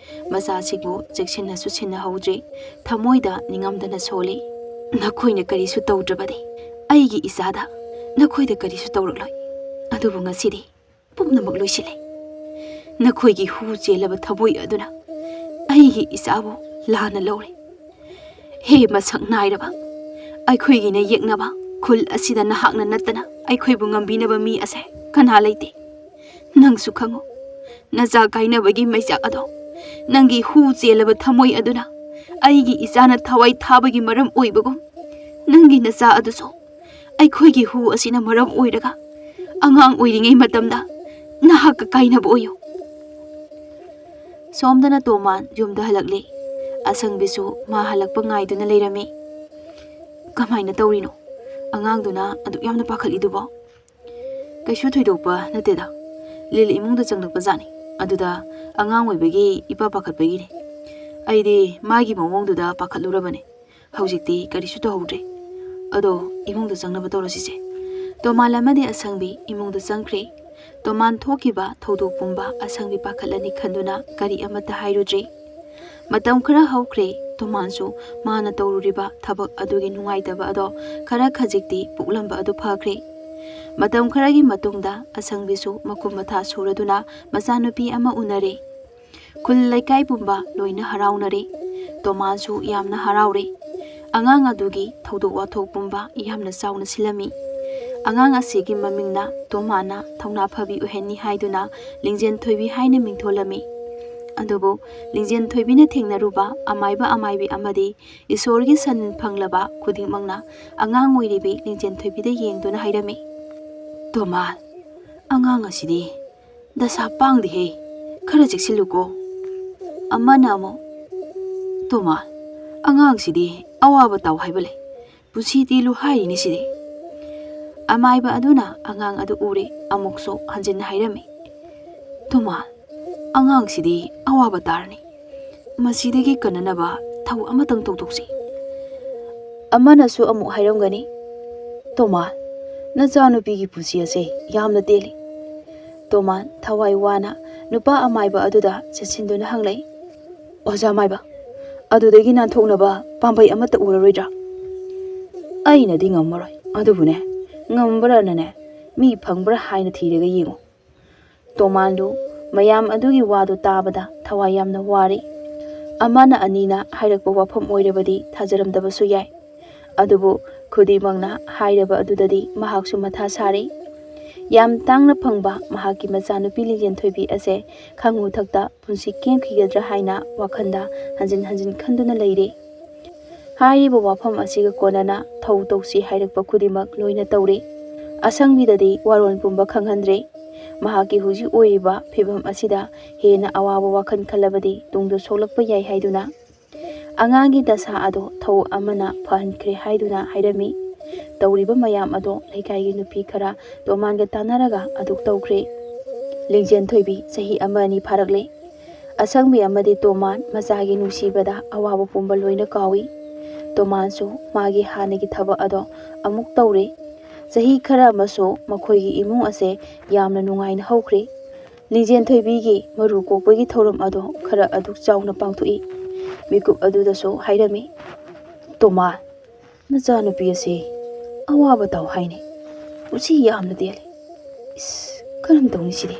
ꯃꯆꯥꯁꯤꯡꯕꯨ ꯆꯦꯛꯁꯤꯟꯅꯁꯨ ꯁꯤꯟꯅꯍꯧꯗ꯭ꯔꯦ꯫ ꯊꯃꯣꯏꯗ ꯅꯤꯡꯉꯝꯗꯅ ꯁꯣꯜꯂꯤ꯫ "ꯅꯈꯣꯏꯅ ꯀꯔꯤꯁꯨ ꯇꯧꯗ꯭ꯔꯕꯗꯤ ꯑꯩꯒꯤ ꯏꯆꯥꯗ ꯅꯈꯣꯏꯗ ꯀꯔꯤꯁꯨ ꯇꯧꯔꯛꯂꯣꯏ꯫ ꯑꯗꯨꯕꯨ ꯉꯁꯤꯗꯤ ꯄꯨꯝꯅꯃꯛ ꯂꯣꯏꯁꯤꯜꯂꯦ꯫ ꯅꯈꯣꯏꯒꯤ ꯍꯨ ꯆꯦꯜꯂꯕ ꯊꯃꯣꯏ ꯑꯗꯨꯅ ꯑꯩꯒꯤ ꯏꯆꯥꯕꯨ ꯂꯥꯟꯅ ꯂꯧꯔꯦ꯫ ꯍꯦ ꯃꯁꯛ ꯅꯥꯏꯔꯕ, ꯑꯩꯈꯣꯏꯒꯤꯅ ꯌꯦꯛꯅꯕ ꯈꯨꯜ ꯑꯁꯤꯗ ꯅꯍꯥꯛꯅ ꯅꯠꯇꯅ ꯑꯩꯈꯣꯏꯕꯨ ꯉꯝꯕꯤꯅꯕ ꯃꯤ ꯑꯁꯦ ꯀꯅꯥ ꯂꯩꯇꯦ꯫ ꯅꯪꯁꯨ ꯈꯪꯉꯨ, ꯅꯆꯥ ꯀꯥꯏꯅꯕꯒꯤ ꯃꯩꯆꯥꯛ ꯑꯗꯣ, ꯅꯪꯒꯤ ꯍꯨ ꯆꯦꯜꯂꯕ ꯊꯃꯣꯏ ꯑꯗꯨꯅ ꯑꯩꯒꯤ ꯏꯆꯥꯅ ꯊꯋꯥꯏ ꯊꯥꯕꯒꯤ ꯃꯔꯝ ꯑꯣꯏꯕꯒꯨꯝ, ꯅꯪꯒꯤ ꯅꯆꯥ ꯑꯗꯨꯁꯨ ꯑꯩꯈꯣꯏꯒꯤ ꯍꯨ ꯑꯁꯤꯅ ꯃꯔꯝ ꯑꯣꯏꯔꯒ ꯑꯉꯥꯡ ꯑꯣꯏꯔꯤꯉꯩ ꯃꯇꯝꯗ ꯅꯍꯥꯛꯀ ꯀꯥꯏꯅꯕ ꯑꯣꯏꯌꯨ꯫" ꯁꯣꯝꯗꯅ ꯇꯣꯃꯥꯟ ꯌꯨꯝꯗ ꯍꯜꯂꯛꯂꯦ꯫ ꯑꯁꯪꯕꯤꯁꯨ ꯃꯥ ꯍꯜꯂꯛꯄ ꯉꯥꯏꯗꯨꯅ ꯂꯩꯔꯝꯃꯤ꯫ "ꯀꯃꯥꯏꯅ ꯇꯧꯔꯤꯅꯣ? ꯑꯉꯥꯡꯗꯨꯅ ꯑꯗꯨꯛ ꯌꯥꯝꯅ ꯄꯥꯈꯠꯂꯤꯗꯨꯕꯣ?" "ꯀꯩꯁꯨ ꯊꯣꯏꯗꯣꯛꯄ ꯅꯠꯇꯦꯗ꯫ ꯂꯤꯜ ꯏꯃꯨꯡꯗ ꯆꯪꯂꯛꯄ ꯖꯥꯠꯅꯤ꯫ ꯑꯗꯨꯗ ꯑꯉꯥꯡ ꯑꯣꯏꯕꯒꯤ ꯏꯄꯥ ꯄꯥꯈꯠꯄꯒꯤꯅꯤ꯫ ꯑꯩꯗꯤ ꯃꯥꯒꯤ ꯃꯑꯣꯡꯗꯨꯗ ꯄꯥꯈꯠꯂꯨꯔꯕꯅꯤ꯫ ꯍꯧꯖꯤꯛꯇꯤ ꯀꯔꯤꯁꯨ ꯇꯧꯍꯧꯗ꯭ꯔꯦ꯫ ꯑꯗꯣ ꯏꯃꯨꯡꯗ ꯆꯪꯅꯕ ꯇꯧꯔꯁꯤꯁꯦ꯫" ꯇꯣꯃꯥꯟ ꯑꯃꯗꯤ ꯑꯁꯪꯕꯤ ꯏꯃꯨꯡꯗ ꯆꯪꯈ꯭ꯔꯦ꯫ ꯇꯣꯃꯥꯟ ꯊꯣꯛꯈꯤꯕ ꯊꯧꯗꯣꯛ ꯄꯨꯝꯕ ꯑꯁꯪꯕꯤ ꯄꯥꯈꯠꯂꯅꯤ ꯈꯟꯗꯨꯅ ꯀꯔꯤ ꯑꯃꯠꯇ ꯍꯥꯏꯔꯨꯗ꯭ꯔꯦ꯫ ꯃꯇꯝ ꯈꯔ ꯍꯧꯈ꯭ꯔꯦ꯫ ꯇꯣꯃꯥꯟꯁꯨ ꯃꯥꯅ ꯇꯧꯔꯨꯔꯤꯕ ꯊꯕꯛ ꯑꯗꯨꯒꯤ ꯅꯨꯡꯉꯥꯏꯇꯕ ꯑꯗꯣ ꯈꯔ ꯈꯖꯤꯛꯇꯤ ꯄꯣꯛꯂꯝꯕ ꯑꯗꯨ ꯐꯈ꯭ꯔꯦ꯫ ꯃꯇꯝ ꯈꯔꯒꯤ ꯃꯇꯨꯡꯗ ꯑꯁꯪꯕꯤꯁꯨ ꯃꯀꯨꯝ ꯃꯊꯥ ꯁꯨꯔꯗꯨꯅ ꯃꯆꯥꯅꯨꯄꯤ ꯑꯃ ꯎꯅꯔꯦ꯫ ꯈꯨꯜ ꯂꯩꯀꯥꯏ ꯄꯨꯝꯕ ꯂꯣꯏꯅ ꯍꯔꯥꯎꯅꯔꯦ꯫ ꯇꯣꯃꯥꯟꯁꯨ ꯌꯥꯝꯅ ꯍꯔꯥꯎꯔꯦ꯫ ꯑꯉꯥꯡ ꯑꯗꯨꯒꯤ ꯊꯧꯗꯣꯛ ꯋꯥꯊꯣꯛ ꯄꯨꯝꯕ ꯌꯥꯝꯅ ꯆꯥꯎꯅ ꯁꯤꯜꯂꯝꯃꯤ꯫ ꯑꯉꯥꯡ ꯑꯁꯤꯒꯤ ꯃꯃꯤꯡꯅ ꯇꯣꯃꯥꯅ ꯊꯧꯅꯥ ꯐꯕꯤ ꯑꯣꯏꯍꯟꯅꯤ ꯍꯥꯏꯗꯨꯅ ꯂꯤꯡꯖꯦꯟ ꯊꯣꯏꯕꯤ ꯍꯥꯏꯅ ꯃꯤꯡꯊꯣꯜꯂꯝꯃꯤ꯫ ꯑꯗꯨꯕꯨ ꯂꯤꯡꯖꯦꯟ ꯊꯣꯏꯕꯤꯅ ꯊꯦꯡꯅꯔꯨꯕ ꯑꯃꯥꯏꯕ ꯑꯃꯥꯏꯕꯤ ꯑꯃꯗꯤ ꯏꯁꯣꯔꯒꯤ ꯁꯟ ꯐꯪꯂꯕ ꯈꯨꯗꯤꯡꯃꯛꯅ ꯑꯉꯥꯡ ꯑꯣꯏꯔꯤꯕꯤ ꯂꯤꯡꯖꯦꯟ ꯊꯣꯏꯕꯤꯗ ꯌꯦꯡꯗꯨꯅ ꯍꯥꯏꯔꯝꯃꯤ, "ꯇꯣꯃꯥ, ꯑꯉꯥꯡ ꯑꯁꯤꯗꯤ ꯗꯁꯥ ꯄꯥꯡꯗꯦꯍꯦ, ꯈꯔ ꯆꯦꯛꯁꯤꯜꯂꯨꯀꯣ"꯫ ꯑꯃꯅ ꯑꯃꯨꯛ, "ꯇꯣꯃꯥ, ꯑꯉꯥꯡꯁꯤꯗꯤ ꯑꯋꯥꯕ ꯇꯥꯎ ꯍꯥꯏꯕ ꯂꯩ, ꯄꯨꯟꯁꯤ ꯇꯦꯜꯂꯨ ꯍꯥꯏꯔꯤꯅꯤ ꯁꯤꯗꯤ"꯫ ꯑꯃꯥꯏꯕ ꯑꯗꯨꯅ ꯑꯉꯥꯡ ꯑꯗꯨ ꯎꯔꯦ, ꯑꯃꯨꯛꯁꯨ ꯍꯟꯖꯤꯟꯅ ꯍꯥꯏꯔꯝꯃꯤ, "ꯇꯣꯃꯥ, ꯑꯉꯥꯡꯁꯤꯗꯤ ꯑꯋꯥꯕ ꯇꯥꯔꯅꯤ, ꯃꯁꯤꯗꯒꯤ ꯀꯟꯅꯅꯕ ꯊꯧ ꯑꯃꯇꯪ ꯇꯧꯊꯣꯛꯁꯤ"꯫ ꯑꯃꯅꯁꯨ ꯑꯃꯨꯛ ꯍꯥꯏꯔꯝꯒꯅꯤ, "ꯇꯣꯃꯥ, ꯅꯆꯥꯅꯨꯄꯤꯒꯤ ꯄꯨꯟꯁꯤ ꯑꯁꯦ ꯌꯥꯝꯅ ꯇꯦꯜꯂꯤ"꯫ ꯇꯣꯃꯥꯟ ꯊꯋꯥꯏ ꯋꯥꯅ ꯅꯨꯄꯥ ꯑꯃꯥꯏꯕ ꯑꯗꯨꯗ ꯆꯦꯟꯁꯤꯟꯗꯨꯅ ꯍꯪꯂꯛꯏ, "ꯑꯣꯖꯥ ꯃꯥꯏꯕ, ꯑꯗꯨꯗꯒꯤ ꯅꯥꯟꯊꯣꯛꯅꯕ ꯄꯥꯝꯕꯩ ꯑꯃꯠꯇ ꯎꯔꯔꯣꯏꯗ꯭ꯔꯥ?" "ꯑꯩꯅꯗꯤ ꯉꯝꯃꯔꯣꯏ, ꯑꯗꯨꯕꯨꯅꯦ, ꯉꯝꯕ꯭ꯔꯥꯅꯅꯦ, ꯃꯤ ꯐꯪꯕ꯭ꯔꯥ ꯍꯥꯏꯅ ꯊꯤꯔꯒ ꯌꯦꯡꯉꯨ"꯫ ꯇꯣꯃꯥꯟꯗꯨ ꯃꯌꯥꯝ ꯑꯗꯨꯒꯤ ꯋꯥꯗꯨ ꯇꯥꯕꯗ ꯊꯋꯥꯏ ꯌꯥꯝꯅ ꯋꯥꯔꯤ꯫ ꯑꯃꯅ ꯑꯅꯤꯅ ꯍꯥꯏꯔꯛꯄ ꯋꯥꯐꯝ ꯑꯣꯏꯔꯕꯗꯤ ꯊꯥꯖꯔꯝꯗꯕꯁꯨ ꯌꯥꯏ꯫ ꯑꯗꯨꯕꯨ ꯈꯨꯗꯤꯡꯃꯛꯅ ꯍꯥꯏꯔꯕ ꯑꯗꯨꯗꯗꯤ ꯃꯍꯥꯛꯁꯨ ꯃꯊꯥ ꯁꯥꯔꯤ꯫ ꯌꯥꯝ ꯇꯥꯡꯅ ꯐꯪꯕ ꯃꯍꯥꯛꯀꯤ ꯃꯆꯥꯅꯨꯄꯤ ꯂꯤꯡꯖꯦꯟꯊꯣꯏꯕꯤ ꯑꯁꯦ ꯈꯪꯉꯨ ꯊꯛꯇ ꯄꯨꯟꯁꯤ ꯀꯦꯝꯈꯤꯒꯗ꯭ꯔꯥ ꯍꯥꯏꯅ ꯋꯥꯈꯜꯗ ꯍꯟꯖꯤꯟ ꯍꯟꯖꯤꯟ ꯈꯟꯗꯨꯅ ꯂꯩꯔꯤ꯫ ꯍꯥꯏꯔꯤꯕ ꯋꯥꯐꯝ ꯑꯁꯤꯒ ꯀꯣꯟꯅꯅ ꯊꯧ ꯇꯧꯁꯤ ꯍꯥꯏꯔꯛꯄ ꯈꯨꯗꯤꯡꯃꯛ ꯂꯣꯏꯅ ꯇꯧꯔꯦ꯫ ꯑꯁꯪꯕꯤꯗꯗꯤ ꯋꯥꯔꯣꯜ ꯄꯨꯝꯕ ꯈꯪꯍꯟꯗ꯭ꯔꯦ꯫ ꯃꯍꯥꯛꯀꯤ ꯍꯧꯖꯤꯛ ꯑꯣꯏꯔꯤꯕ ꯐꯤꯕꯝ ꯑꯁꯤꯗ ꯍꯦꯟꯅ ꯑꯋꯥꯕ ꯋꯥꯈꯜ ꯈꯜꯂꯕꯗꯤ ꯇꯨꯡꯗ ꯁꯣꯛꯂꯛꯄ ꯌꯥꯏ ꯍꯥꯏꯗꯨꯅ ꯑꯉꯥꯡꯒꯤ ꯗꯁꯥ ꯑꯗꯣ ꯊꯧ ꯑꯃꯅ ꯐꯍꯟꯈ꯭ꯔꯦ ꯍꯥꯏꯗꯨꯅ ꯍꯥꯏꯔꯝꯃꯤ꯫ ꯇꯧꯔꯤꯕ ꯃꯌꯥꯝ ꯑꯗꯣ ꯂꯩꯀꯥꯏꯒꯤ ꯅꯨꯄꯤ ꯈꯔ ꯇꯣꯃꯥꯟꯒ ꯇꯥꯟꯅꯔꯒ ꯑꯗꯨꯛ ꯇꯧꯈ꯭ꯔꯦ꯫ ꯂꯤꯡꯖꯦꯟ ꯊꯣꯏꯕꯤ ꯆꯍꯤ ꯑꯃ ꯑꯅꯤ ꯐꯥꯔꯛꯂꯦ꯫ ꯑꯁꯪꯕꯤ ꯑꯃꯗꯤ ꯇꯣꯃꯥꯟ ꯃꯆꯥꯒꯤ ꯅꯨꯡꯁꯤꯕꯗ ꯑꯋꯥꯕ ꯄꯨꯝꯕ ꯂꯣꯏꯅ ꯀꯥꯎꯏ꯫ ꯇꯣꯃꯥꯟꯁꯨ ꯃꯥꯒꯤ ꯍꯥꯟꯅꯒꯤ ꯊꯕꯛ ꯑꯗꯣ ꯑꯃꯨꯛ ꯇꯧꯔꯦ꯫ ꯆꯍꯤ ꯈꯔ ꯑꯃꯁꯨ ꯃꯈꯣꯏꯒꯤ ꯏꯃꯨꯡ ꯑꯁꯦ ꯌꯥꯝꯅ ꯅꯨꯡꯉꯥꯏꯅ ꯍꯧꯈ꯭ꯔꯦ꯫ ꯂꯤꯡꯖꯦꯟ ꯊꯣꯏꯕꯤꯒꯤ ꯃꯔꯨ ꯀꯣꯛꯄꯒꯤ ꯊꯧꯔꯝ ꯑꯗꯣ ꯈꯔ ꯑꯗꯨꯛ ꯆꯥꯎꯅ ꯄꯥꯡꯊꯣꯛꯏ꯫ ꯃꯤꯀꯨꯞ ꯑꯗꯨꯗꯁꯨ ꯍꯥꯏꯔꯝꯃꯤ, "ꯇꯣꯃꯥꯟ, ꯅꯆꯥꯅꯨꯄꯤ ꯑꯁꯤ ꯑꯋꯥꯕ ꯇꯥꯎ ꯍꯥꯏꯅꯤ꯫ ꯄꯨꯟꯁꯤ ꯌꯥꯝꯅ ꯇꯦꯜꯂꯤ꯫ ꯏꯁ, ꯀꯔꯝ ꯇꯧꯅꯤ ꯁꯤꯗꯤ?"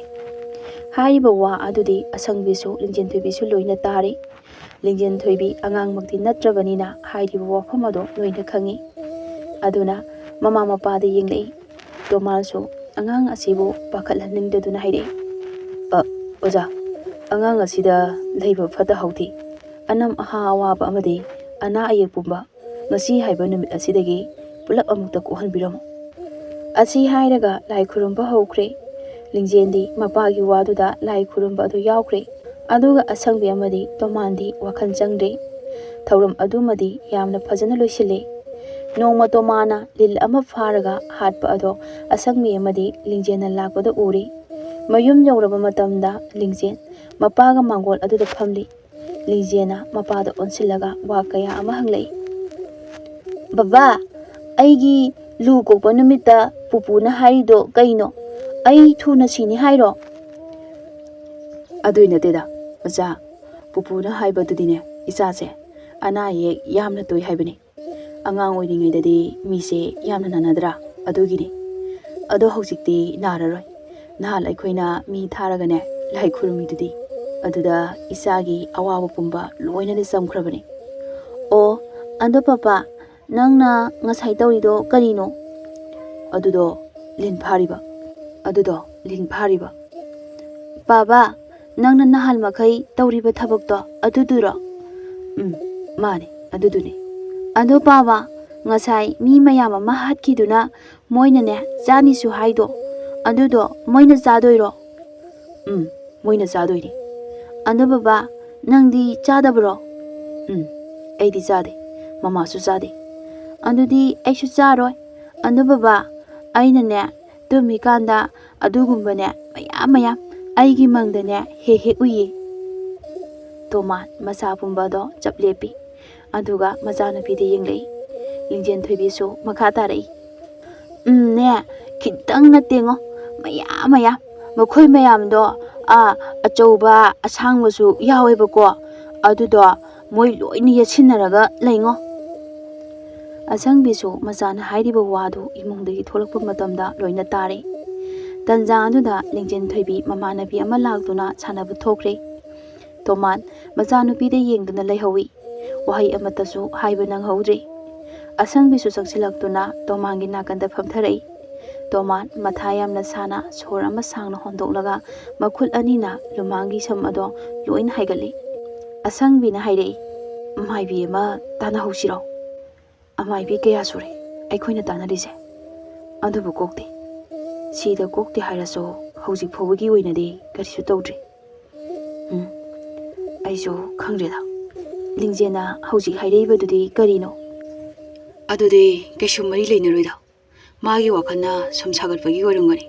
ꯍꯥꯏꯔꯤꯕ ꯋꯥ ꯑꯗꯨꯗꯤ ꯑꯁꯪꯕꯤꯁꯨ ꯂꯤꯡꯖꯦꯟ ꯊꯣꯏꯕꯤꯁꯨ ꯂꯣꯏꯅ ꯇꯥꯔꯦ꯫ ꯂꯤꯡꯖꯦꯟ ꯊꯣꯏꯕꯤ ꯑꯉꯥꯡꯃꯛꯇꯤ ꯅꯠꯇ꯭ꯔꯕꯅꯤꯅ ꯍꯥꯏꯔꯤꯕ ꯋꯥꯐꯝ ꯑꯗꯣ ꯂꯣꯏꯅ ꯈꯪꯏ꯫ ꯑꯗꯨꯅ ꯃꯃꯥ ꯃꯄꯥꯗ ꯌꯦꯡꯂꯛꯏ꯫ ꯇꯣꯃꯥꯟꯁꯨ ꯑꯉꯥꯡ ꯑꯁꯤꯕꯨ ꯄꯥꯈꯠꯍꯟꯅꯤꯡꯗꯗꯨꯅ ꯍꯥꯏꯔꯛꯏ, "ꯑ, ꯑꯣꯖꯥ, ꯑꯉꯥꯡ ꯑꯁꯤꯗ ꯂꯩꯕ ꯐꯠꯇ ꯍꯥꯎꯊꯤ, ꯑꯅꯝ ꯑꯍꯥ ꯑꯋꯥꯕ ꯑꯃꯗꯤ ꯑꯅꯥ ꯑꯌꯦꯛ ꯄꯨꯝꯕ ꯉꯁꯤ ꯍꯥꯏꯕ ꯅꯨꯃꯤꯠ ꯑꯁꯤꯗꯒꯤ ꯄꯨꯂꯞ ꯑꯃꯨꯛꯇ ꯀꯣꯛꯍꯟꯕꯤꯔꯝꯃꯨ"꯫ ꯑꯁꯤ ꯍꯥꯏꯔꯒ ꯂꯥꯏ ꯈꯨꯔꯨꯝꯕ ꯍꯧꯈ꯭ꯔꯦ꯫ ꯂꯤꯡꯖꯦꯟꯗꯤ ꯃꯄꯥꯒꯤ ꯋꯥꯗꯨꯗ ꯂꯥꯏ ꯈꯨꯔꯨꯝꯕ ꯑꯗꯨ ꯌꯥꯎꯈ꯭ꯔꯦ꯫ ꯑꯗꯨꯒ ꯑꯁꯪꯕꯤ ꯑꯃꯗꯤ ꯇꯣꯃꯥꯟꯗꯤ ꯋꯥꯈꯜ ꯆꯪꯗ꯭ꯔꯦ꯫ ꯊꯧꯔꯝ ꯑꯗꯨꯃꯗꯤ ꯌꯥꯝꯅ ꯐꯖꯅ ꯂꯣꯏꯁꯤꯜꯂꯦ꯫ ꯅꯣꯡꯃ ꯇꯣꯃꯥꯟꯅ ꯂꯤꯟ ꯑꯃ ꯐꯥꯔꯒ ꯍꯥꯠꯄ ꯑꯗꯣ ꯑꯁꯪꯕꯤ ꯑꯃꯗꯤ ꯂꯤꯡꯖꯦꯟꯅ ꯂꯥꯛꯄꯗ ꯎꯔꯦ꯫ ꯃꯌꯨꯝ ꯌꯧꯔꯕ ꯃꯇꯝꯗ ꯂꯤꯡꯖꯦꯟ ꯃꯄꯥꯒ ꯃꯥꯡꯒꯣꯜ ꯑꯗꯨꯗ ꯐꯝꯂꯤ꯫ ꯂꯤꯡꯖꯦꯟꯅ ꯃꯄꯥꯗ ꯑꯣꯟꯁꯤꯜꯂꯒ ꯋꯥ ꯀꯌꯥ ꯑꯃ ꯍꯪꯂꯛꯏ꯫ "ꯕꯕꯥ, ꯑꯩꯒꯤ ꯂꯨ ꯀꯣꯛꯄ ꯅꯨꯃꯤꯠꯇ ꯄꯨꯄꯨꯅ ꯍꯥꯏꯔꯤꯗꯣ ꯀꯩꯅꯣ? ꯑꯩ ꯊꯨꯅ ꯁꯤꯅꯤ ꯍꯥꯏꯔꯣ?" "ꯑꯗꯨꯏ ꯅꯠꯇꯦꯗ, ꯃꯆꯥ꯫ ꯄꯨꯄꯨꯅ ꯍꯥꯏꯕꯗꯨꯗꯤꯅꯦ, ꯏꯆꯥꯁꯦ ꯑꯅꯥ ꯑꯌꯦꯛ ꯌꯥꯝꯅ ꯇꯣꯏ ꯍꯥꯏꯕꯅꯤ꯫ ꯑꯉꯥꯡ ꯑꯣꯏꯔꯤꯉꯩꯗꯗꯤ ꯃꯤꯁꯦ ꯌꯥꯝꯅ ꯅꯥꯅꯗ꯭ꯔꯥ? ꯑꯗꯨꯒꯤꯅꯤ꯫ ꯑꯗꯣ ꯍꯧꯖꯤꯛꯇꯤ ꯅꯥꯔꯔꯣꯏ꯫ ꯅꯍꯥꯟ ꯑꯩꯈꯣꯏꯅ ꯃꯤ ꯊꯥꯔꯒꯅꯦ, ꯂꯥꯏ ꯈꯨꯔꯨꯝꯃꯤꯗꯨꯗꯤ꯫ ꯑꯗꯨꯗ ꯏꯆꯥꯒꯤ ꯑꯋꯥꯕ ꯄꯨꯝꯕ ꯂꯣꯏꯅ ꯂꯤꯆꯝꯈ꯭ꯔꯕꯅꯤ꯫" "ꯑꯣ, ꯑꯗꯣ ꯄꯄꯥ, ꯅꯪꯅ ꯉꯁꯥꯏ ꯇꯧꯔꯤꯗꯣ ꯀꯔꯤꯅꯣ?" "ꯑꯗꯨꯗꯣ ꯂꯤꯟ ꯐꯥꯔꯤꯕ꯫ ꯑꯗꯨꯗꯣ ꯂꯤꯟ ꯐꯥꯔꯤꯕ꯫" "ꯕꯥꯕꯥ, ꯅꯪꯅ ꯅꯍꯥꯟ ꯃꯈꯩ ꯇꯧꯔꯤꯕ ꯊꯕꯛꯇꯣ ꯑꯗꯨꯗꯨꯔꯣ?" "ꯎꯝ, ꯃꯥꯅꯦ, ꯑꯗꯨꯗꯨꯅꯦ꯫" "ꯑꯗꯣ ꯕꯥꯕꯥ, ꯉꯁꯥꯏ ꯃꯤ ꯃꯌꯥꯝ ꯑꯃ ꯍꯥꯠꯈꯤꯗꯨꯅ ꯃꯣꯏꯅꯅꯦ ꯆꯥꯅꯤꯁꯨ ꯍꯥꯏꯗꯣ, ꯑꯗꯨꯗꯣ ꯃꯣꯏꯅ ꯆꯥꯗꯣꯏꯔꯣ?" "ꯎꯝ, ꯃꯣꯏꯅ ꯆꯥꯗꯣꯏꯅꯦ꯫" "ꯑꯗꯣ ꯕꯕꯥ, ꯅꯪꯗꯤ ꯆꯥꯗꯕ꯭ꯔꯣ?" "ꯎꯝ, ꯑꯩꯗꯤ ꯆꯥꯗꯦ, ꯃꯃꯥꯁꯨ ꯆꯥꯗꯦ꯫" "ꯑꯗꯨꯗꯤ ꯑꯩꯁꯨ ꯆꯥꯔꯣꯏ꯫" "ꯑꯗꯣ ꯕꯕꯥ, ꯑꯩꯅꯅꯦ ꯇꯨꯝꯃꯤꯀꯥꯟꯗ ꯑꯗꯨꯒꯨꯝꯕꯅꯦ ꯃꯌꯥꯝ ꯃꯌꯥꯝ ꯑꯩꯒꯤ ꯃꯪꯗꯅꯦ ꯍꯦꯛ ꯍꯦꯛ ꯎꯏꯌꯦ꯫" ꯇꯣꯃꯥꯟ ꯃꯆꯥ ꯄꯨꯝꯕꯗꯣ ꯆꯞ ꯂꯦꯞꯄꯤ꯫ ꯑꯗꯨꯒ ꯃꯆꯥꯅꯨꯄꯤꯗ ꯌꯦꯡꯂꯛꯏ꯫ ꯂꯤꯡꯖꯦꯟ ꯊꯣꯏꯕꯤꯁꯨ ꯃꯈꯥ ꯇꯥꯔꯛꯏ꯫ "ꯎꯝꯅꯦ, ꯈꯤꯇꯪ ꯅꯠꯇꯦꯉꯣ, ꯃꯌꯥꯝ ꯃꯌꯥꯝ, ꯃꯈꯣꯏ ꯃꯌꯥꯝꯗꯣ, ꯑꯥ, ꯑꯆꯧꯕ ꯑꯁꯥꯡꯕꯁꯨ ꯌꯥꯎꯋꯦꯕꯀꯣ, ꯑꯗꯨꯗꯣ ꯃꯣꯏ ꯂꯣꯏꯅ ꯌꯦꯠꯁꯤꯟꯅꯔꯒ ꯂꯩꯉꯣ꯫" ꯑꯁꯪꯕꯤꯁꯨ ꯃꯆꯥꯅ ꯍꯥꯏꯔꯤꯕ ꯋꯥꯗꯨ ꯏꯃꯨꯡꯗꯒꯤ ꯊꯣꯛꯂꯛꯄ ꯃꯇꯝꯗ ꯂꯣꯏꯅ ꯇꯥꯔꯦ꯫ ꯇꯟꯖꯥ ꯑꯗꯨꯗ ꯂꯤꯡꯖꯦꯟ ꯊꯣꯏꯕꯤ ꯃꯃꯥꯟꯅꯕꯤ ꯑꯃ ꯂꯥꯛꯇꯨꯅ ꯁꯥꯟꯅꯕ ꯊꯣꯛꯈ꯭ꯔꯦ꯫ ꯇꯣꯃꯥꯟ ꯃꯆꯥꯅꯨꯄꯤꯗ ꯌꯦꯡꯗꯨꯅ ꯂꯩꯍꯧꯏ꯫ ꯋꯥꯍꯩ ꯑꯃꯠꯇꯁꯨ ꯍꯥꯏꯕ ꯅꯪꯍꯧꯗ꯭ꯔꯦ꯫ ꯑꯁꯪꯕꯤꯁꯨ ꯆꯪꯁꯤꯜꯂꯛꯇꯨꯅ ꯇꯣꯃꯥꯟꯒꯤ ꯅꯥꯀꯟꯗ ꯐꯝꯊꯔꯛꯏ꯫ ꯇꯣꯃꯥꯟ ꯃꯊꯥ ꯌꯥꯝꯅ ꯁꯥꯅ ꯁꯣꯔ ꯑꯃ ꯁꯥꯡꯅ ꯍꯣꯟꯗꯣꯛꯂꯒ ꯃꯈꯨꯠ ꯑꯅꯤꯅ ꯂꯨꯃꯥꯡꯒꯤ ꯁꯝ ꯑꯗꯣ ꯂꯣꯏꯅ ꯍꯥꯏꯒꯠꯂꯤ꯫ ꯑꯁꯪꯕꯤꯅ ꯍꯥꯏꯔꯛꯏ, "ꯃꯥꯏꯕꯤ ꯑꯃ ꯇꯥꯟꯅꯍꯧꯁꯤꯔꯣ? ꯑꯃꯥꯏꯕꯤ ꯀꯌꯥ ꯁꯨꯔꯦ ꯑꯩꯈꯣꯏꯅ ꯇꯥꯟꯅꯔꯤꯁꯦ, ꯑꯗꯨꯕꯨ ꯀꯣꯛꯇꯦ꯫ ꯁꯤꯗ ꯀꯣꯛꯇꯦ ꯍꯥꯏꯔꯁꯨ ꯍꯧꯖꯤꯛ ꯐꯥꯎꯕꯒꯤ ꯑꯣꯏꯅꯗꯤ ꯀꯔꯤꯁꯨ ꯇꯧꯗ꯭ꯔꯤ꯫ ꯎꯝ, ꯑꯩꯁꯨ ꯈꯪꯗ꯭ꯔꯦꯗ꯫ ꯂꯤꯡꯖꯦꯜꯅ ꯍꯧꯖꯤꯛ ꯍꯥꯏꯔꯛꯏꯕꯗꯨꯗꯤ ꯀꯔꯤꯅꯣ?" "ꯑꯗꯨꯗꯤ ꯀꯩꯁꯨ ꯃꯔꯤ ꯂꯩꯅꯔꯣꯏꯗ꯫ ꯃꯥꯒꯤ ꯋꯥꯈꯜꯅ ꯁꯨꯝ ꯁꯥꯒꯠꯄꯒꯤ ꯑꯣꯏꯔꯝꯒꯅꯤ꯫